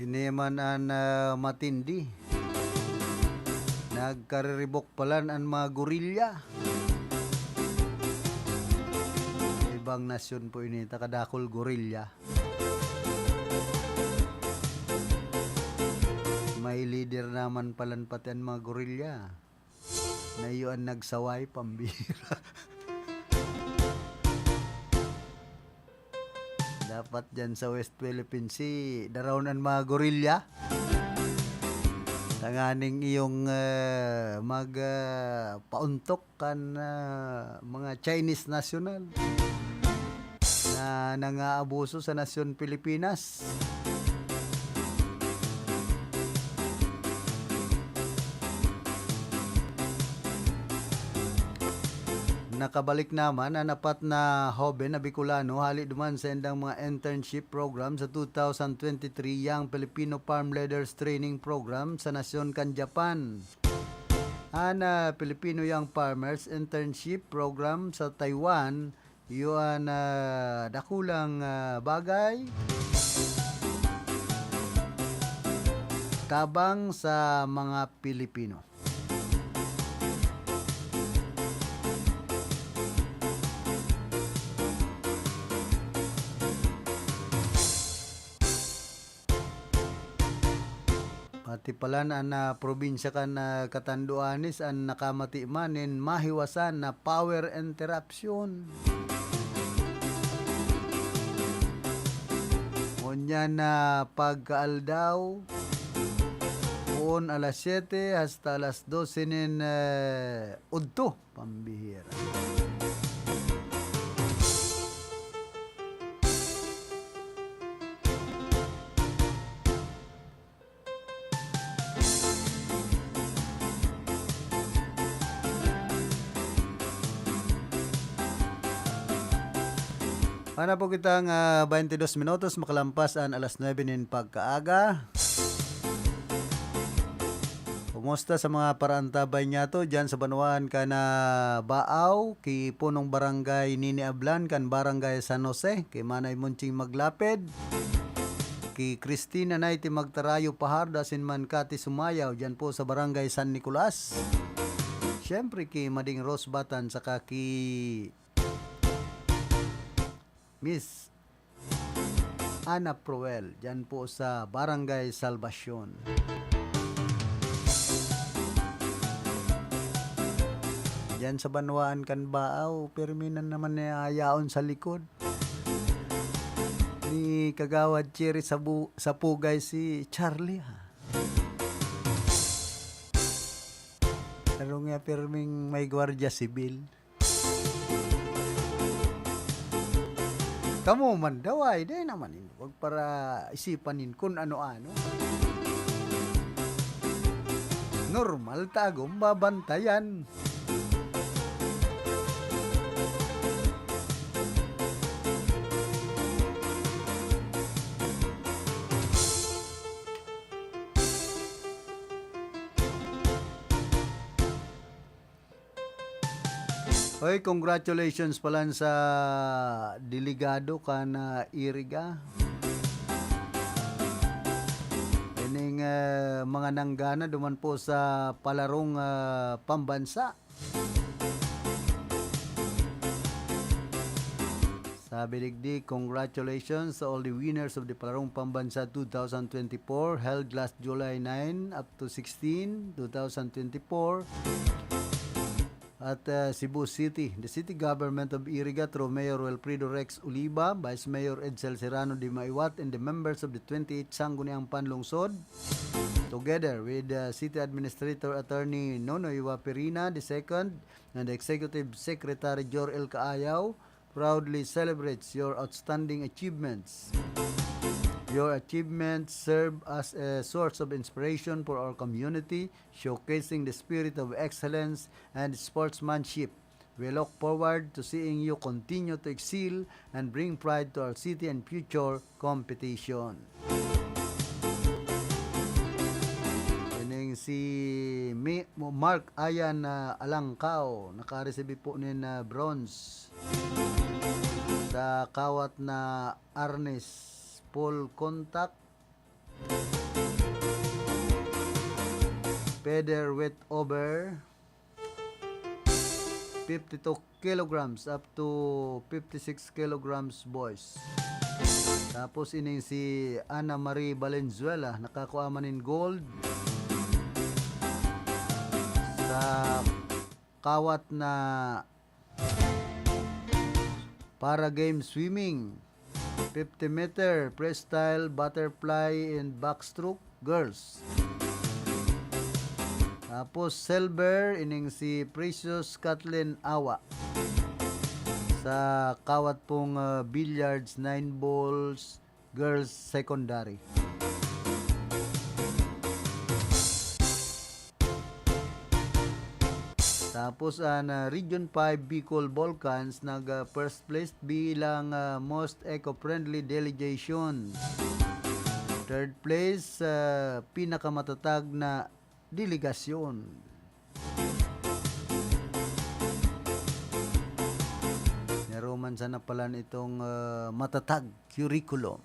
Ini man an, ah, matindi. Nagkariribok palan an mga gorilya. Ibang nasyon po ini, ta kadakul gorilya. May lider naman palan pati an mga gorilya. Na iyo an nagsaway, pambira. Dapat dyan sa West Philippine Sea, darawon an mga gorilya. Tanganing iyong, eh, mag, ah, pauntok kan, ah, mga Chinese national na nangaabuso sa nasyon Pilipinas. Nakabalik naman an apat na hoben na Bicolano hali duman sa indang mga internship program sa two thousand twenty-three Young Filipino Farm Leaders Training Program sa nasyon kan Japan. An, ah, Filipino Young Farmers Internship Program sa Taiwan, iyo an, ah, dakulang, ah, bagay tabang sa mga Pilipino. Pati palan an, ah, probinsya kan, ah, Catanduanes an nakamati man nin mahiwasan na power interruption. Ngunyan na pagkaaldaw, poon alas siyete hasta alas dose nin, eh, udto. Pambihira. Ana po kita nga baynte dos minutos makalampas an alas nuebe nin pagkaaga. Kumusta sa mga paraantabay niyato diyan sa banwaan kan, ah, Baaw, ki punong barangay Nini Ablan kan Barangay San Jose, ki Manay Monching Maglapid, ki Christina Naiti Magtarayo Pahardo asin man Kati Sumayaw diyan po sa Barangay San Nicolas. Siyempre ki Mading Rose Batan saka ki Miss Ana Proel, diyan po sa Barangay Salvacion. Diyan sa banwaan kan Baaw, pirmi na naman niya yaon sa likod ni Kagawad Cherry sa bu-, sa pugay si Charlie, ha? Pero nga, pirming may gwardiya sibil. Kamo man daw ay, di naman in-, wag para isipan nin kun ano-ano. Normal ta agom babantayan. Oy, congratulations palan sa delegado kan, ah, Iriga. Ining, ah, mga nanggana duman po sa palarong, ah, pambansa. Sabi digdi, "Congratulations to all the winners of the Palarong Pambansa two thousand twenty-four, held last July nine up to sixteen, two thousand twenty-four, at, uh, Cebu City. The city government of Iriga, through Mayor Wilfredo Rex Oliva, Vice Mayor Edsel Serrano de Maiwat, and the members of the twenty-eight Sangguniang Panlungsod, together with, uh, City Administrator Attorney Nonoy Waperina the second and Executive Secretary Jor-El Caayaw, proudly celebrates your outstanding achievements. Your achievements serve as a source of inspiration for our community, showcasing the spirit of excellence and sportsmanship. We look forward to seeing you continue to excel and bring pride to our city and future competition." Ining si Mi-, Mark Ayan, ah, Alangkaw, nakareceive po nin, ah, bronze sa kawat na arnis, full contact, featherweight over fifty-two kilograms up to fifty-six kilograms boys. Tapos ining si Ana Marie Valenzuela, nakakua man nin gold sa kawat na para game swimming, fifty meter freestyle, butterfly and backstroke girls. Tapos silver, ining si Precious Kathleen Awa sa kawat pong, ah, billiards, nine balls, girls secondary. Tapos, ah, na Region five Bicol Balkans nag, ah, first place bilang, ah, most eco-friendly delegation. Third place, ah, pinakamatatag na delegasyon. Naroman sana pala nitong, ah, matatag curriculum.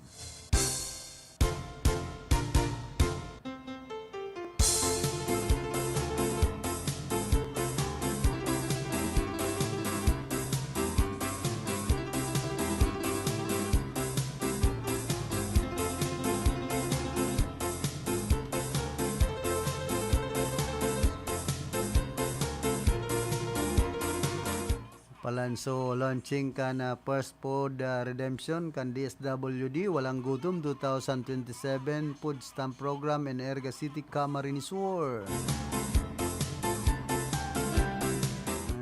Palanso, launching kan, ah, First Food, ah, Redemption kan D S W D, Walang Gutom two thousand twenty-seven Food Stamp Program in Iriga City, Camarines Sur.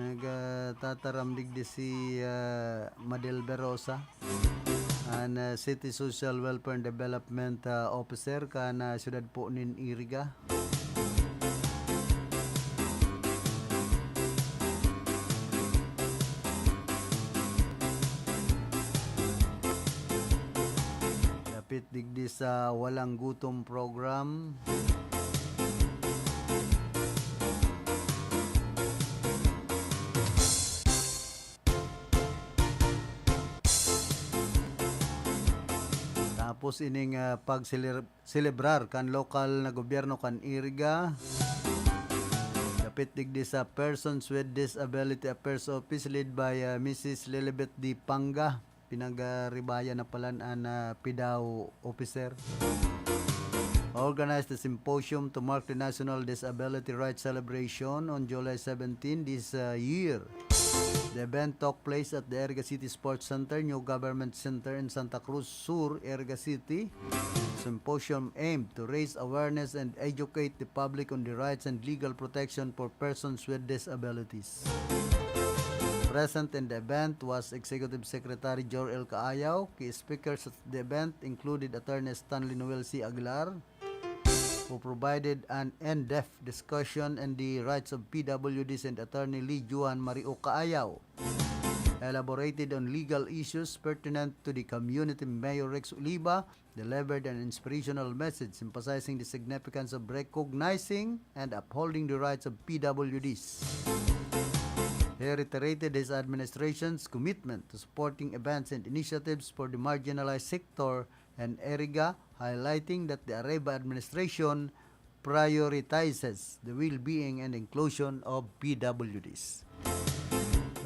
Nagtataram digdi si, ah, Madel Berosa, an, ah, City Social Welfare and Development, ah, Officer kan, ah, siyudad po nin Iriga. Dapit digdi sa Walang Gutom Program. Tapos ining, ah, pagseler-, selebrar kan lokal na gobyerno kan Iriga. Dapit digdi sa Persons with Disability Affairs Office led by, ah, Missus Lilibet D. Panga. Pinagaribayan na palan an, ah, PDAO officer. Organized the symposium to mark the National Disability Rights Celebration on July seventeen this, ah, year. The event took place at the Iriga City Sports Center, New Government Center in Santa Cruz Sur, Iriga City. Symposium aimed to raise awareness and educate the public on the rights and legal protection for persons with disabilities. Present in the event was Executive Secretary Jor-El Caayaw. Key speakers at the event included Attorney Stanley Noel C. Aguilar, who provided an in-depth discussion on the rights of P W Ds, and Attorney Lee Juan Mario Caayaw elaborated on legal issues pertinent to the community. Mayor Rex Oliva delivered an inspirational message emphasizing the significance of recognizing and upholding the rights of P W Ds. He reiterated his administration's commitment to supporting events and initiatives for the marginalized sector and ERIGA, highlighting that the Areva administration prioritizes the well-being and inclusion of P W Ds.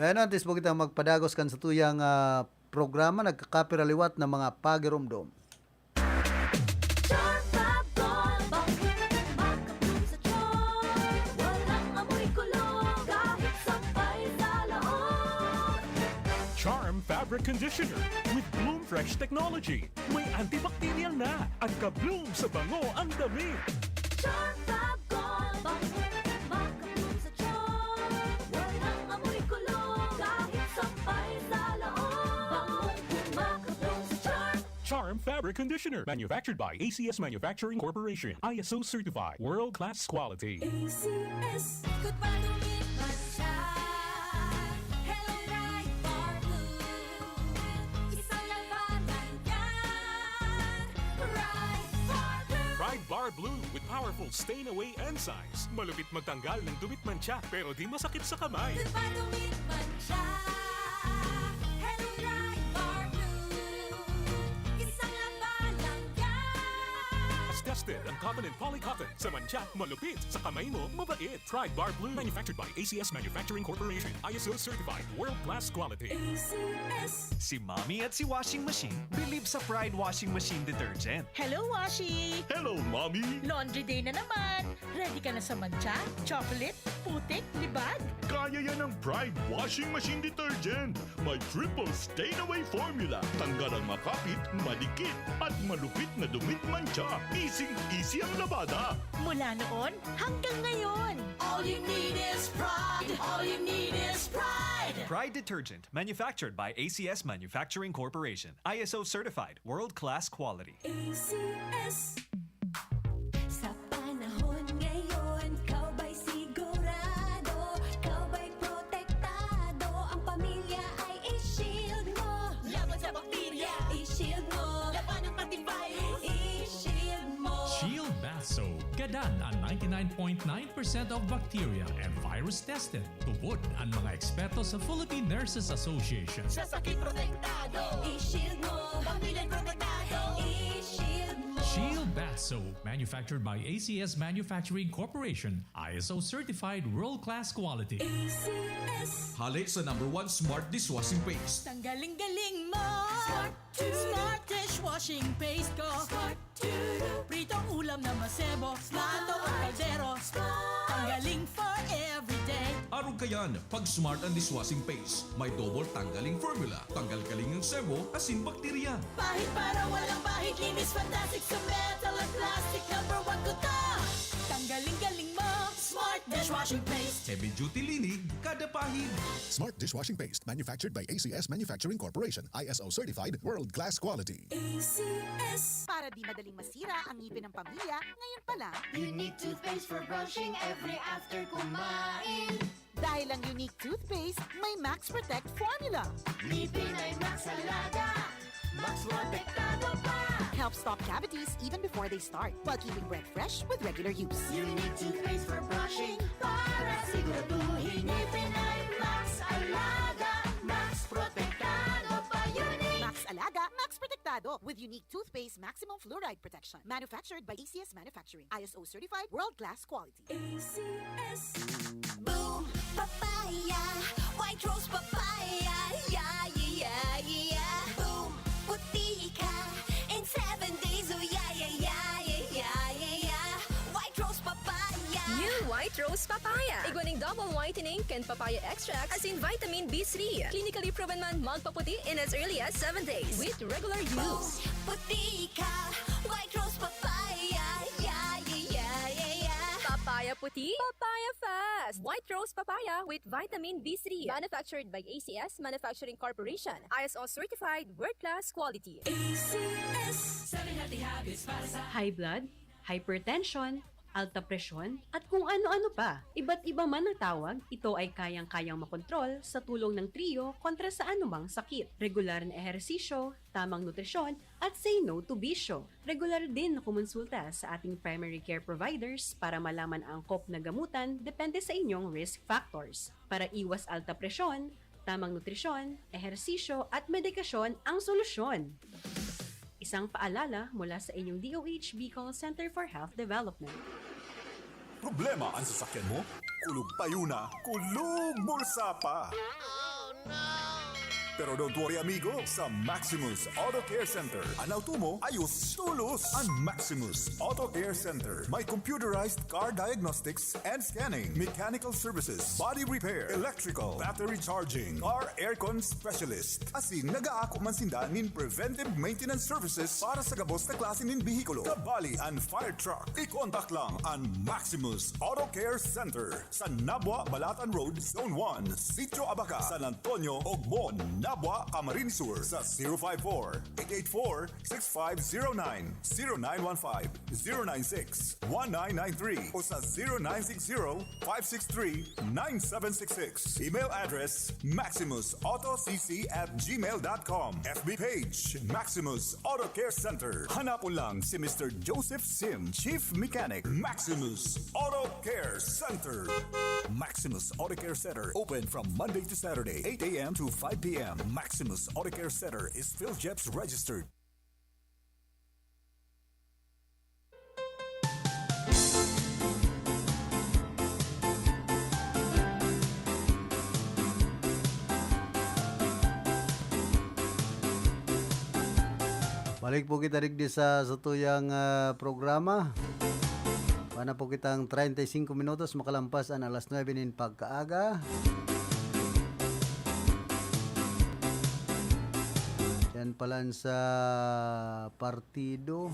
Ngayon, antes po kita magpadagos kan satuyang, ah, programa, nagkakapira liwat na mga pagiromdom. Charm Fab Gold, bangong makabloom sa charm. Walang amoy kulog, kahit sampay sa laog. Charm Fabric Conditioner with Bloom Fresh Technology. May antibacterial na at ka-bloom sa bango ang damit. Charm Fab Gold, bangong makabloom sa charm. Walang amoy kulog, kahit sampay sa laog. Bangong makabloom sa charm. Charm Fabric Conditioner, manufactured by A C S Manufacturing Corporation, I S O certified, world-class quality. A C S. Ikot pa, dumit man siya. Hello, Pride Bar Blue. Isang labanan yan. Pride Bar Blue. Pride Bar Blue with powerful stain away enzymes. Malupit magtanggal ng dumit mantsa, pero di masakit sa kamay. Ikot pa, dumit man siya. Hello, Pride Bar Blue. Isang labanan yan. Tested ang cotton and poly cotton. Sa mantsa, malupit. Sa kamay mo, mabait. Pride Bar Blue. Manufactured by A C S Manufacturing Corporation. I S O certified. World class quality. A C S. Si Mommy at si Washing Machine believe sa Pride Washing Machine Detergent. Hello, Washi! Hello, Mommy! Laundry day na naman! Ready ka na sa mantsa, chocolate, putik, libag? Kaya yan ng Pride Washing Machine Detergent! May triple stain away formula. Tanggal ang makapit, madikit, at malupit na dumit mantsa. Easy-easy ang labada. Mula noon hanggang ngayon. All you need is Pride. All you need is Pride. Pride Detergent, manufactured by A C S Manufacturing Corporation. I S O certified, world-class quality. A C S. Sa panahon ngayon, ikaw ba'y sigurado? Ikaw ba'y protektado? Ang pamilya ay i-shield mo. Laban sa bakterya, i-shield mo. Labanan pati virus, i-shield mo. Shield Bath Soap. Gadan an ninety-nine point nine percent of bacteria and virus tested. Tubod an mga eksperto sa Philippine Nurses Association. Sa sakit protektado, i-shield mo. Pamilya protektado, i-shield mo. Shield Bath Soap, manufactured by A C S Manufacturing Corporation, I S O certified world-class quality. A C S. Hale sa number one smart dishwashing paste. Tanggaling-galing mo. Smart Smart dishwashing paste ko. Smart Pritong ulam na masebo. Smart ang kaldero. Ang galing for everyday. Arog kayan, pag Smart ang dishwashing paste. May double tanggaling formula. Tanggal galing ang sebo, asin bakterya. Pahid para walang bahid. Linis fantastic sa metal at plastic. Number one ko to. Tanggaling-galing mo. Smart dishwashing paste. Heavy duty linig, kada pahid. Smart dishwashing paste, manufactured by A C S Manufacturing Corporation, I S O certified, world-class quality. A C S. Para di madaling masira ang ngipin ng pamilya, ngayon pa lang. Unique toothpaste for brushing every after kumain. Dahil ang Unique Toothpaste may Max Protect Formula. Ngipin ay Max Alaga, Max Protektado pa. Help stop cavities even before they start, while keeping breath fresh with regular use. Unique toothpaste for brushing para siguraduhin ngipin ay Max Alaga, Max Protektado pa. Unique. Max Alaga, Max Protektado with Unique Toothpaste Maximum Fluoride Protection. Manufactured by A C S Manufacturing. I S O certified, world-class quality. A C S. Boom Papaya, White Rose Papaya, yeah, yeah, yeah, yeah. Boom, puti ka in seven days, oh yeah, yeah, yeah, yeah, yeah, yeah, yeah. White Rose Papaya. New White Rose Papaya. Igwa ning double whitening kan papaya extract asin vitamin B three. Clinically proven man magpaputi in as early as seven days with regular use. Puti ka, White Rose Papaya, yeah, yeah, yeah, yeah, yeah. Papaya puti, papaya fast. White Rose Papaya with vitamin B three. Manufactured by A C S Manufacturing Corporation. I S O certified, world-class quality. A C S. Seven healthy habits para sa high blood, hypertension, alta presyon, at kung ano-ano pa. Iba't iba man ang tawag, ito ay kayang-kayang makontrol sa tulong ng Trio kontra sa anumang sakit. Regular na ehersisyo, tamang nutrisyon, at say no to bisyo. Regular din na kumonsulta sa ating primary care providers para malaman ang angkop na gamutan depende sa inyong risk factors. Para iwas alta presyon, tamang nutrisyon, ehersisyo at medikasyon ang solusyon. Isang paalala mula sa inyong D O H Bicol Center for Health Development. Problema an sasakyan mo? Kulog payo na, kulog bulsa pa! Pero don't worry amigo, sa Maximus Auto Care Center, an auto mo ayos tolos! An Maximus Auto Care Center may computerized car diagnostics and scanning, mechanical services, body repair, electrical, battery charging, car aircon specialist. Asin nagaako man sinda nin preventive maintenance services para sa gabos na klase nin behikulo, kabali an fire truck. I-contact lang an Maximus Auto Care Center sa Nabua, Balatan Road, Zone one, Sitio Abaca, San Antonio, Ogbon, Nabua, Camarines Sur sa zero five four, eight eight four, six five zero nine, zero nine one five, zero nine six, one nine nine three o sa zero nine six zero, five six three, nine seven six six. Email address, maximus auto c c at gmail dot com. F B page, Maximus Auto Care Center. Hanapon lang si Mister Joseph Sim, Chief Mechanic, Maximus Auto Care Center. Maximus Auto Care Center, open from Monday to Saturday, eight a.m. to five p.m. Maximus Auto Care Center is PhilGEPS registered. Balik po kita digdi sa satuyang, ah, programa. Wala na po kitang treinta y cinco minutos makalampas an alas nuebe nin pagkaaga. Diyan pa lang sa partido.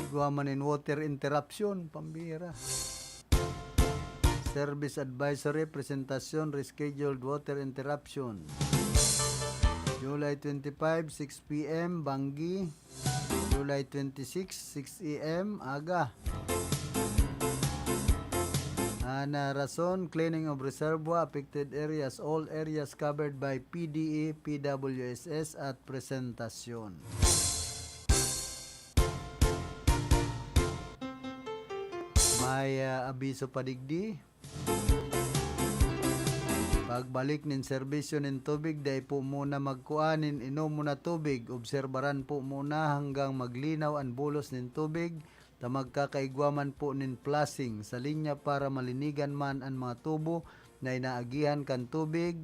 Igwa man nin water interruption, pambira. Service advisory, presentasyon, rescheduled water interruption. July twenty-five, six p.m., Banggi. July twenty-six, six a.m., aga. An, ah, rason, cleaning of reservoir, affected areas, all areas covered by P D E, P W S S at presentasyon. May, ah, abiso pa digdi. Pagbalik nin serbisyo nin tubig, dai po muna magkua nin inom mo na tubig. Obserbaran po muna hanggang maglinaw an bulos nin tubig, ta magkakaigwa man po nin flushing sa linya para malinigan man an mga tubo na inaagihan kan tubig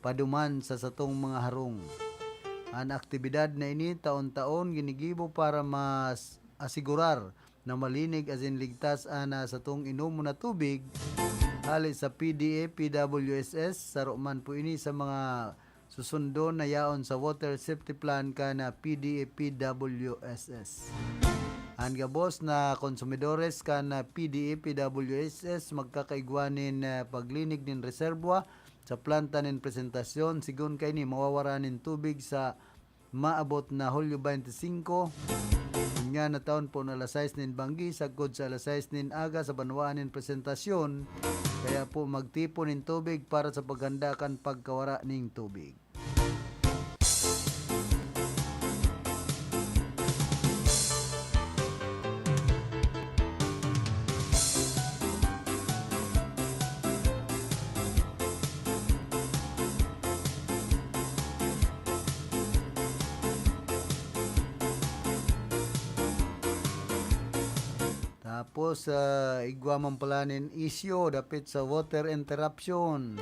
paduman sa satong mga harong. An aktibidad na ini taon-taon ginigibo para mas asigurar na malinig asin ligtas an, ah, satong inomon na tubig hale sa P D E, P W S S, saro man po ini sa mga susundon na yaon sa Water Safety Plan kan, ah, P D E, P W S S. An gabos na konsumidores kan, ah, P D E, P W S S magkakaigwa nin, ah, paglinig nin reserwa sa planta nin presentasyon, sigon kaini mawawara nin tubig sa maabot na Hulyo twenty-five. Ngunyan na taon po na alas sais nin banggi, sagkod sa alas sais nin aga sa banwaan nin presentasyon, kaya po magtipon nin tubig para sa paghanda kan pagkawara nin tubig. Tapos, ah, igwa man pala nin isyu dapit sa water interruption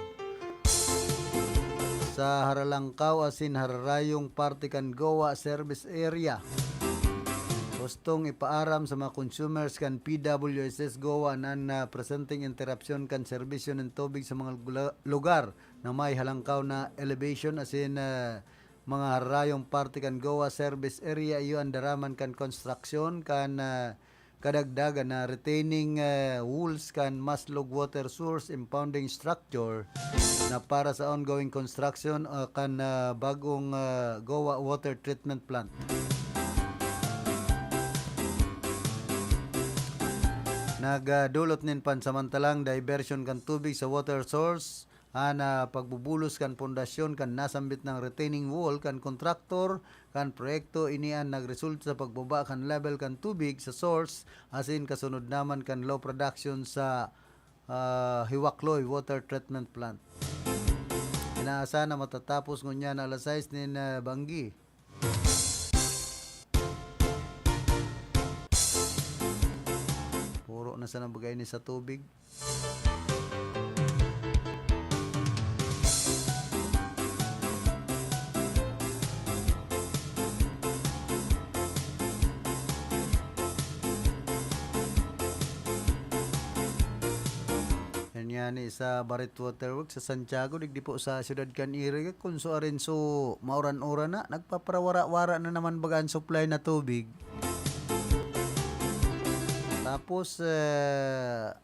sa Haralangkaw asin Hararayong parte kan Goa Service Area. Gustong ipaaram sa mga consumers kan P W S S Goa na, na presenteng interruption kan serbisyo nin tubig sa mga gula-, lugar na may halangkaw na elevation asin, ah, mga harayong parte kan Goa Service Area. Iyo an daraman kan konstruksyon kan, ah, kadagdagan na retaining, eh, walls kan Maslog Water Source Impounding Structure na para sa ongoing construction, ah, kan, ah, bagong, ah, Goa Water Treatment Plant. Nagdulot nin pansamantalang diversion kan tubig sa water source, an, ah, pagbubulos kan pundasyon kan nasambit na retaining wall kan kontraktor kan proyekto. Ini an nagresulta sa pagbaba kan level kan tubig sa source, asin kasunod naman kan low production sa, ah, Hiwakloy Water Treatment Plant. Inaasahan na matatapos ngunyan alas sais nin, ah, banggi. Puro na sana bagay ni sa tubig. Yan nga ni sa Barit Waterworks sa Santiago, digdi po sa siyudad kan Iriga, kun so arin so mauran-uran na, nagpaparawara-wara na naman baga an supply na tubig. Tapos, eh,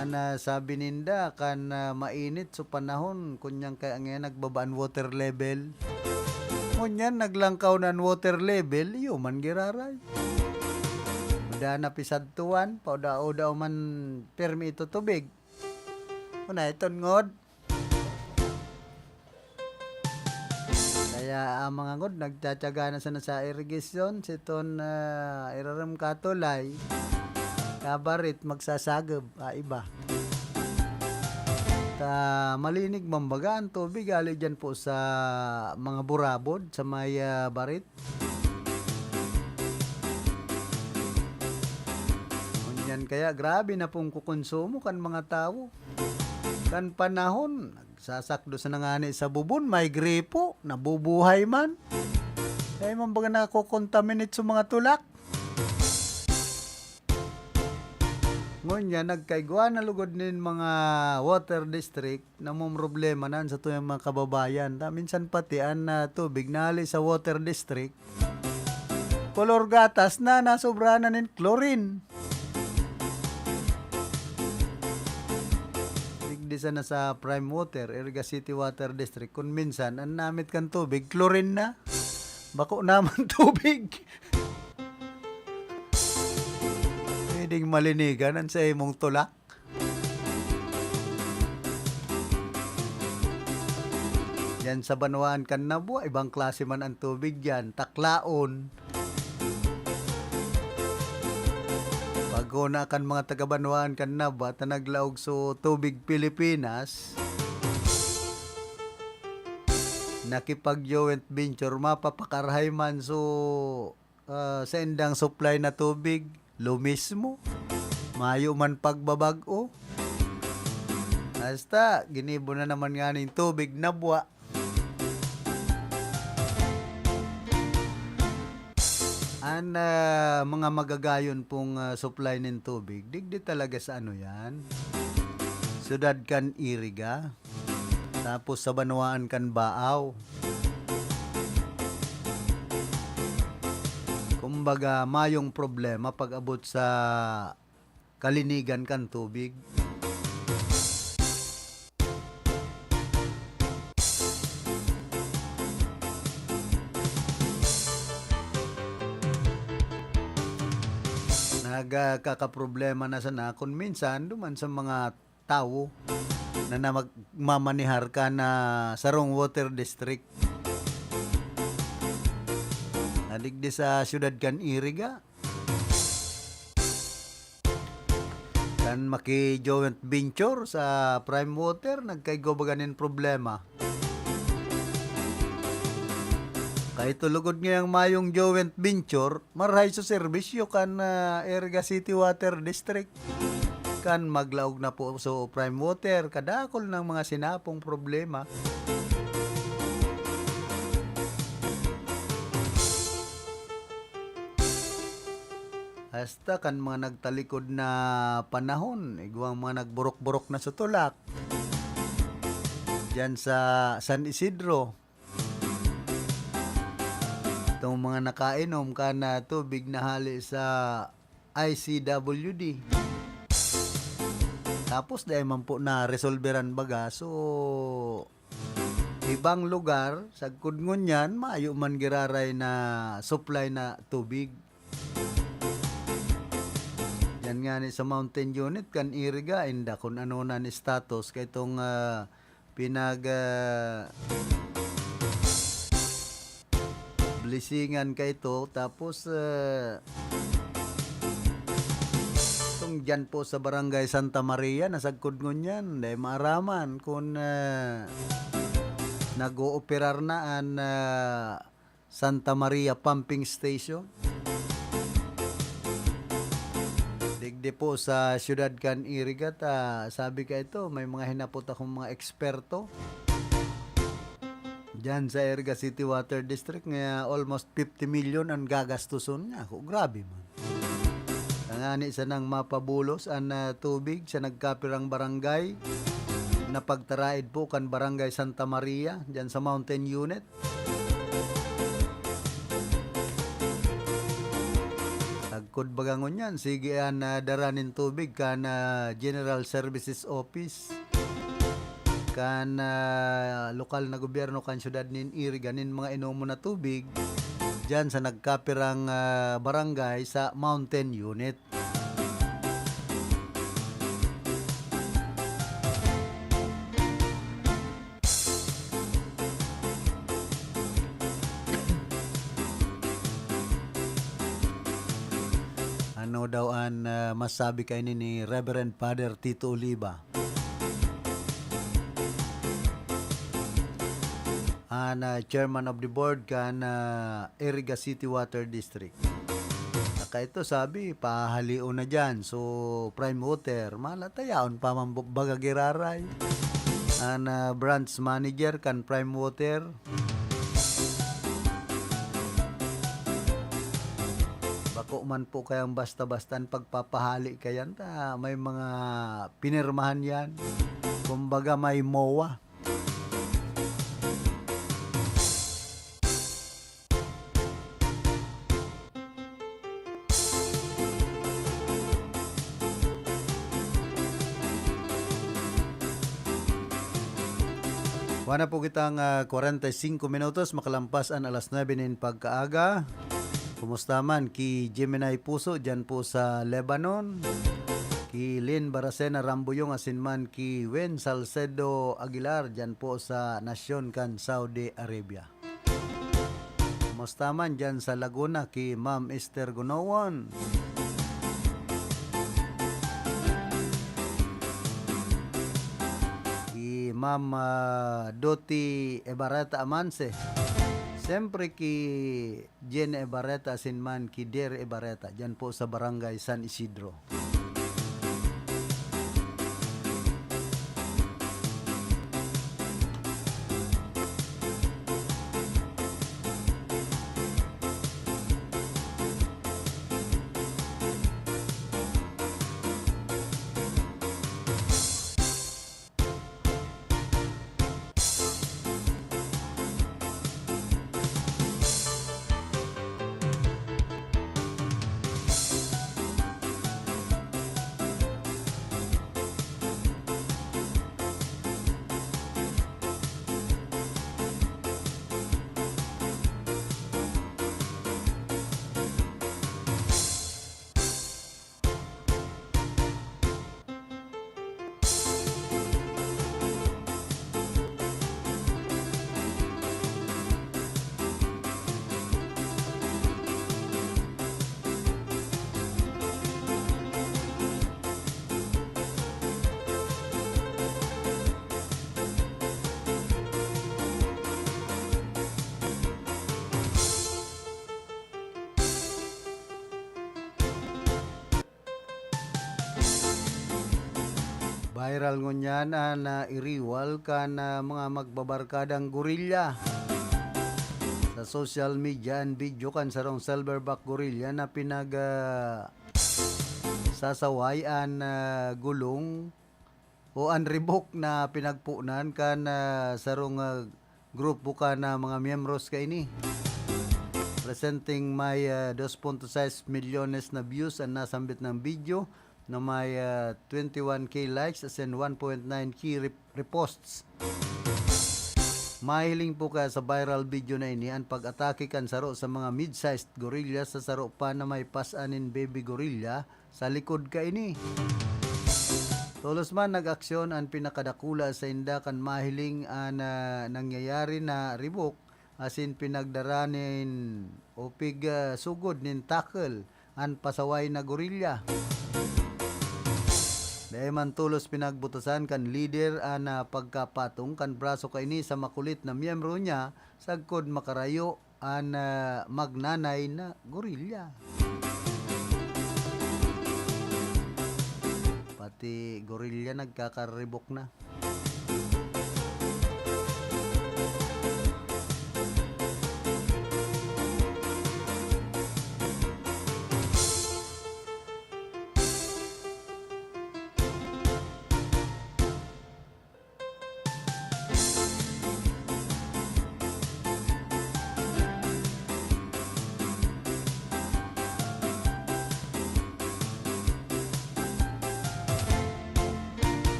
an, ah, sabi ninda, kan, ah, mainit so panahon, kunyan kaya ngayon nagbaba an water level. Ngunyan, naglangkaw na an water level, iyo man giraray. Uda na pisadtuan, pauda-uda man pirmi itutubig. Una, iton ngod. Kaya ang mga ngod, nagtsatsaga na sana sa irigasyon, siton, ah, iraram katulay, kabarit, magsasagub, ah, iba. Ta, malinig man baga ang tubig, hali dyan po sa mga burabod, sa may, ah, barit. Ngunyan kaya, grabe na pong kukonsumo kan mga tawo. Kan panahon, nagsasakdo sana ngani sa bubon, may gripo, nabubuhay man. Dai man baga nakokontaminate sa mga tulak. Ngunyan, nagkaigwa na lugod nin mga water district, namomroblema na an satuyang mga kababayan. Ta minsan pati an, ah, tubig na hali sa water district, kolor gatas na, nasobra na nin chlorine. Digdi sana sa Prime Water, Iriga City Water District, kun minsan, an namit kan tubig, chlorine na. Bako naman tubig. Pwedeng malinigan an sa imong tulak. Diyan sa banwaan kan Nabua, ibang klase man ang tubig diyan, taklaon. Paghona kan mga taga-banwaan kan Nabua ta naglaog so tubig Pilipinas, nakipag-joint venture, mapapakarahay man so ah, saindang supply na tubig, lo mismo. Mayo man pagbabag-o. Hasta, ginibo na naman nga ning tubig Nabua. An, ah, mga magagayon pong, ah, supply nin tubig, digdi talaga sa ano yan? Syudad kan Iriga. Tapos sa banwaan kan Baaw. Kumbaga, mayong problema pag-abot sa kalinigan kan tubig. Nagkakaproblema na sana kun minsan duman sa mga tawo na, na magmamanihar kan sarong water district. Na digdi sa syudad kan Iriga, kan maki-joint venture sa Prime Water, nagkaigwa baga nin problema. Kaya ito lugod ngayang mayong joint venture, marahay sa serbisyo kan, ah, Iriga City Water District. Kan maglaog na po so Prime Water, kadakol ng mga sinapong problema. Hasta kan mga nagtalikod na panahon, igwang mga nagburok-burok na sutulak. Diyan sa San Isidro, Yung mga nakainom kan, ah, tubig na hali sa I C W D. Tapos dai man po naresolberan baga. So, ibang lugar, sagkod ngunyan, mayo man giraray na supply na tubig. Diyan nga ni sa mountain unit kan Iriga, inda kun ano na an status kaitong, ah, pinag, ah, blessingan kaito. Tapos, ah, itong diyan po sa Barangay Santa Maria, nasagkod ngunyan, dai maaraman kun, ah, nag-ooperar na an, ah, Santa Maria Pumping Station. Digdi po sa siyudad kan Iriga ta, sabi kaito, may mga hinapot akong mga eksperto diyan sa Iriga City Water District nga almost fifty million an gagastoson niya. Ako, grabe man. Tangani sanang mapabulos an, ah, tubig sa nagkapirang barangay na pagtaraid po kan Barangay Santa Maria, diyan sa Mountain Unit. Sagkod baga ngunyan, sige an, ah, dara nin tubig kan, ah, General Services Office, kan, ah, lokal na gobyerno kan siyudad nin Iriga nin mga inomon na tubig diyan sa nagkapirang, ah, barangay sa Mountain Unit. Ano daw an, ah, masabi kaini ni Reverend Father Tito Oliva? An, ah, chairman of the board kan, ah, Iriga City Water District. Saka ito sabi, pahalion na diyan. So, Prime Water, malatayaon pa man bu-, baga giraray. An, ah, branch manager kan Prime Water, bako man po kayang basta-basta an pagpapahali kayan ta may mga pinirmahan yan. Kumbaga may MOA. Wala po kitang, ah, kwarenta y singko minutos, makalampas an alas nuebe nin pagkaaga. Kumusta man ki Gemini Puso diyan po sa Lebanon? Ki Lynn Baracena Rambuyong asin man ki Wen Salcedo Aguilar diyan po sa nasyon kan Saudi Arabia. Kumusta man diyan sa Laguna ki Ma'am Esther Gunowon? Ki Ma'am, ah, Doti Ebareta Amanse. Siyempre ki Jen Ebareta asin man ki Der Ebareta, diyan po sa Barangay San Isidro. Viral ngunyan an, ah, iriwal kan, ah, mga magbabarkadang gorilla sa social media an video kan sarong silverback gorilla na pinag, ah, sasaway an, ah, gulong o an ribok na pinagponan kan, ah, sarong, ah, grupo kan, ah, mga miyembros kaini. Presenteng may, ah, dos punto sais milyones na views an nasambit na video na may, ah, twenty-one K likes asin one point nine K rep-, reposts. Mahiling po kaya sa viral video na ini an pag-atake kan saro sa mga mid-sized gorilla sa saro pa na may pas-an nin baby gorilla sa likod kaini. Tolos man nag-aksyon an pinakadakula sainda kan mahiling an, ah, nangyayari na ribok asin pinagdara nin o pig, ah, sugod nin tackle an pasaway na gorilla. Dai man tolos pinagbutasan kan lider an, ah, pagkapatong kan braso kaini sa makulit na miyembro niya sagkod makarayo an, ah, magnanay na gorilla. Pati gorilla nagkakaribok na.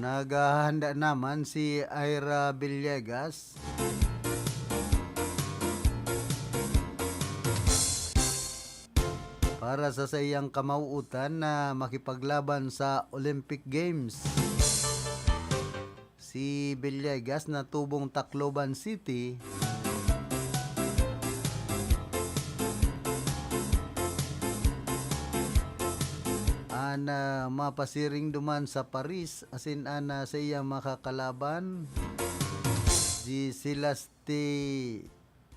Naghahanda naman si Ira Villegas para sa saiyang kamawootan na makipaglaban sa Olympic Games. Si Villegas na tubong Tacloban City, an, ah, mapasiring duman sa Paris, asin an, ah, saiya makakalaban, si Silas ti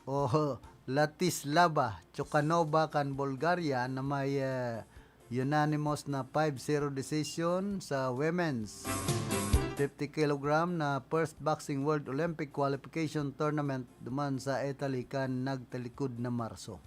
o Latislava Chukhanova kan Bulgaria na may, eh, unanimous na five zero decision sa women's fifty kilogram na first Boxing World Olympic Qualification Tournament duman sa Italy kan nagtalikod na Marso.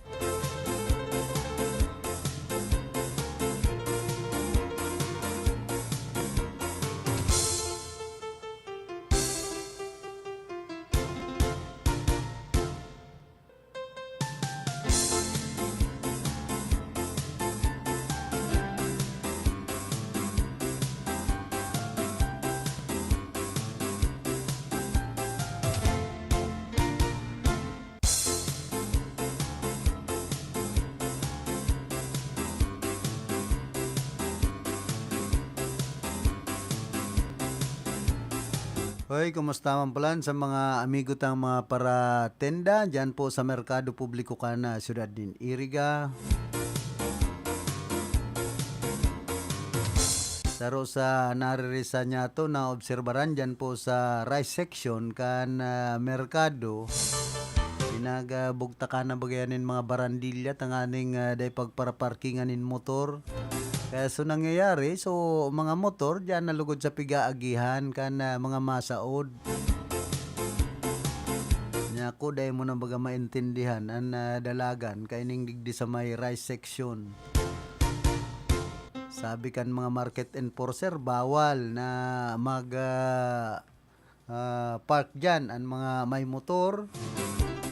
Hoy, kumusta man palan sa mga amigo tang mga paratenda diyan po sa merkado publiko kan, ah, siyudad nin Iriga? Saro sa naririsan niyato na obserbaran diyan po sa rice section kan, ah, merkado, pinag, ah, bugtakan na baga yan nin mga barandilya tanganing, ah, dai pagparaparkingan nin motor. Kaya so nangyayari, so mga motor diyan na lugod sa pig-aagihan kan, ah, mga masaod. Nya ako, dai mo na baga maintindihan an, ah, dalagan kaining digdi sa may rice section. Sabi kan mga market enforcer, bawal na mag, ah, ah, park diyan an mga may motor.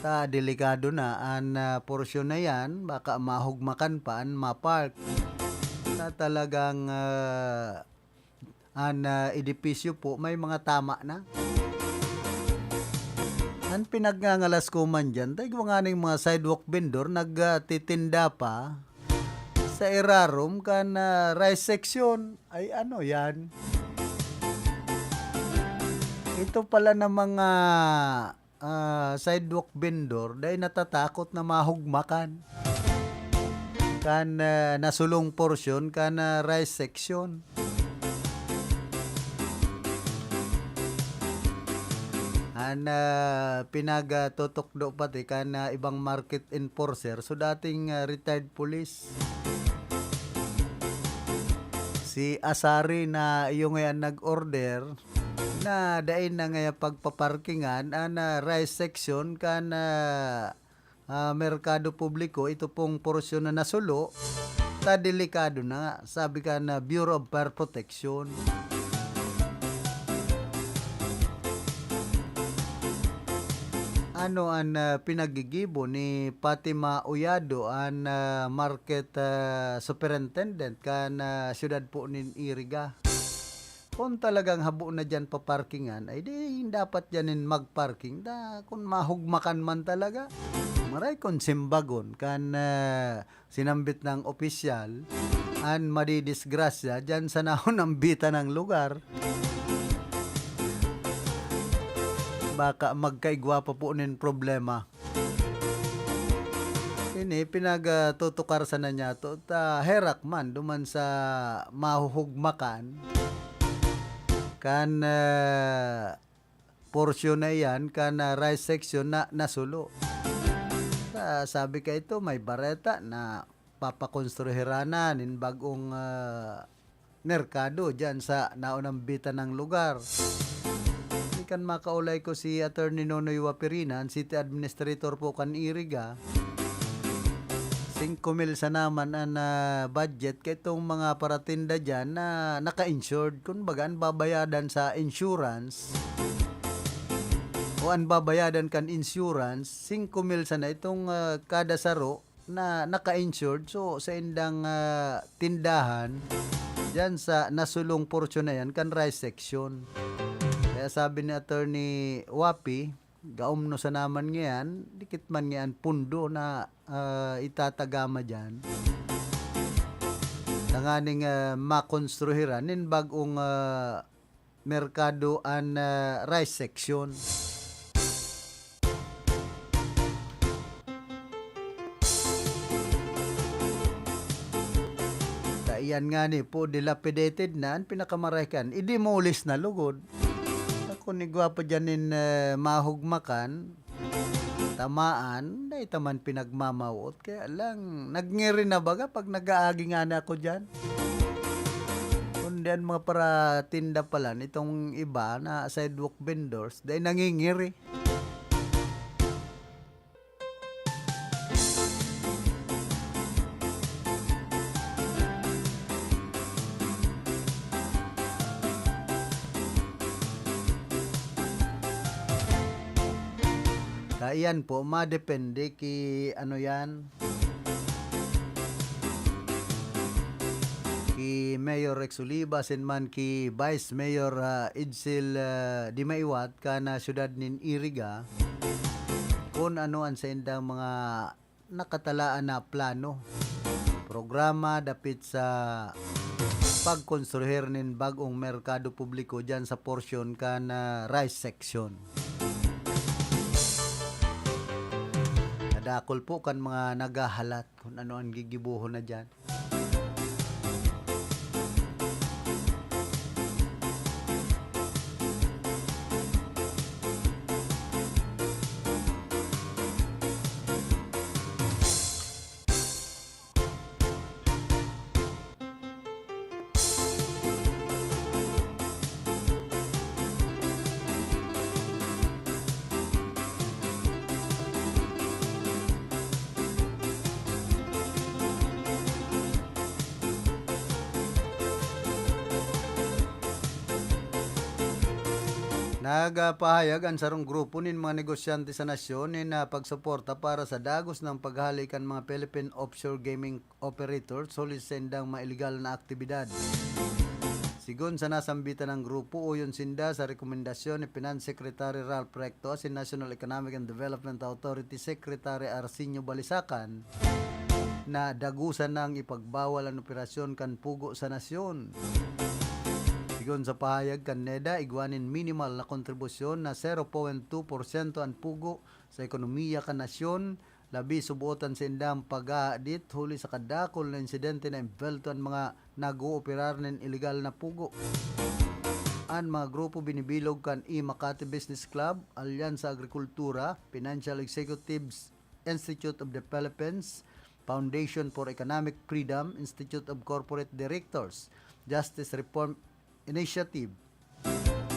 Ta delikado na an, ah, porsyon na yan, baka mahugmakan pa an ma-park. Na talagang, ah, an, ah, edipisyo po may mga tama na. An pinagngangalas ko man diyan, ta igwa nganing mga sidewalk vendor nagtitinda pa sa irarom kan, ah, rice section. Ay, ano yan? Ito pala na mga, ah, sidewalk vendor, dai natatakot na mahugmakan kan, ah, nasulong porsyon kan, ah, rice section. An, ah, pinagtutukdo pati kan, ah, ibang market enforcer, so dating, ah, retired police. Si Asari na iyo ngayan nag-order na dai na ngaya pagpaparkingan an, ah, rice section kan, ah, ah, merkado publiko, ito pong porsyon na nasulo, ta delikado na nga, sabi kan Bureau of Fire Protection. Ano an, ah, pinaggigibo ni Fatima Uyado, an, ah, market, ah, superintendent kan, ah, siyudad po nin Iriga? Kung talagang habo na diyan paparkingan, ay di dapat diyan nin magparking. Da, kung mahugmakan man talaga, maray kung simbagon kan, ah, sinambit ng opisyal, an madidisgrasya diyan sa naunambitan ng lugar. Baka magkaigwa pa po nin problema. Ini, pinagtutukar sana niya to, ta herak man duman sa mahuhugmakan kan, ah, porsyon na iyan kan, ah, rice section na nasulo. Sa, sabi ka ito, may bareta na papakonstruhiran na nin bagong, ah, merkado diyan sa naunambitan ng lugar. Di kan makaulay ko si Attorney Nonoy Wapirina, an city administrator po kan Iriga. Singko mil sana man an, ah, budget kaitong mga paratinda diyan na naka-insured. Kun baga, an babayadan sa insurance o an babayadan kan insurance, singko mil sana itong, ah, kada saro na naka-insured. So, sa indang, ah, tindahan, diyan sa nasulong porsyon na yan, kan rice section. Kaya sabi ni Attorney Wapi, gaom no sa naman ngayan, dikit man ngayan pundo na, ah, itatagama diyan. Tanganing, ah, makonstruhiran nin bagong, ah, merkado an, ah, rice section. Kaiyan nga ni po, dilapidated na an pinakamaray kan, i-demolish na lugod. Ako ni gwapo dyan nin, eh, mahugmakan, tamaan, dai ta man pinagmamawot. Kaya lang, nagngiri na baga pag nag-aagi nga na ako dyan. Kundi ang mga paratinda pala, nitong iba na sidewalk vendors, dai nangingiri. Kaiyan po, madepende ki ano yan, ki Mayor Rex Oliva, asin man ki Vice Mayor, ah, Edsel, ah, Dimaiwat, kan, ah, siyudad nin Iriga, kun ano an saindang mga nakatalaan na plano, programa dapit sa pagkonstruhir nin bag-ong merkado publiko diyan sa porsyon kan, ah, rice section. Kadakul po kan mga naghahalat kun ano an gigibohon na diyan. Nagpahayag an sarong grupo nin mga negosyante sa nasyon nin, ah, pagsuporta para sa dagos na paghale kan mga Philippine offshore gaming operators huli sa saindang mga iligal na aktibidad. Sigon sa nasambitan na grupo, oyon sinda sa rekomendasyon ni Finance Secretary Ralph Recto asin National Economic and Development Authority Secretary Arsenio Balisacan na dagusan nang ipagbawal an operasyon kan pugo sa nasyon. Sigon sa pahayag kan NEDA, igwa nin minimal na kontribusyon na zero point two porsyento an pugo sa ekonomiya kan nasyon, labi subotan saindang pag-aadit huli sa kadakul na insidente na embelto an mga nag-ooperar nin ilegal na pugo. An mga grupo binibilog kan e-Makati Business Club, Alyansa Agrikultura, Financial Executives Institute of the Philippines, Foundation for Economic Freedom, Institute of Corporate Directors, Justice Reform Initiative,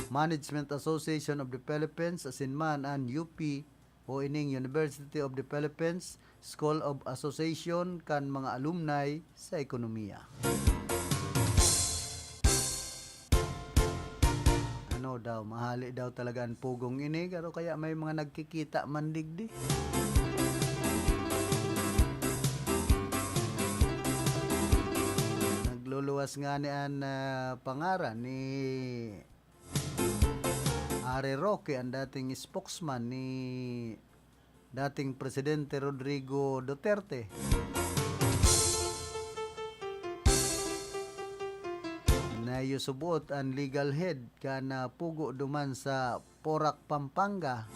Management Association of the Philippines, asin man an U P o ining University of the Philippines School of Association kan mga alumni sa ekonomiya. Ano daw, mahali daw talaga an pugong ini, garo kaya may mga nagkikita man digdi. Nagluluwas ngani an, ah, pangaran ni Are Roque, ang dating spokesman ni dating Presidente Rodrigo Duterte. Naiyo subot an legal head kan, ah, pugo duman sa Porac, Pampanga.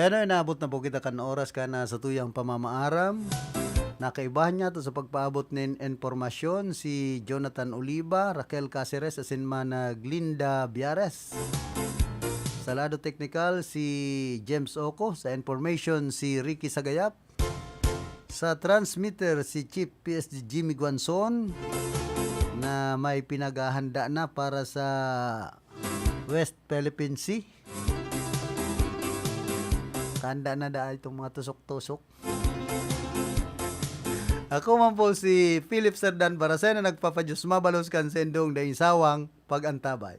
Kaya na, inaabot na po kita kan oras kan, ah, satuyang pamamaaram. Nakaibahan niya to sa pagpaabot nin impormasyon si Jonathan Oliva, Raquel Caceres, asin man, ah, Glinda Biares. Sa lado teknikal, si James Oco. Sa information, si Ricky Sagayap. Sa transmitter, si Chief P S D Jimmy Guanzon, na may pinaghahanda na para sa West Philippine Sea. Handa na daa itong mga tusok-tusok. Ako man po si Philip Serdan Barasay na nagpapadiyos mabalos kan sendong daing sawang pag-antabay.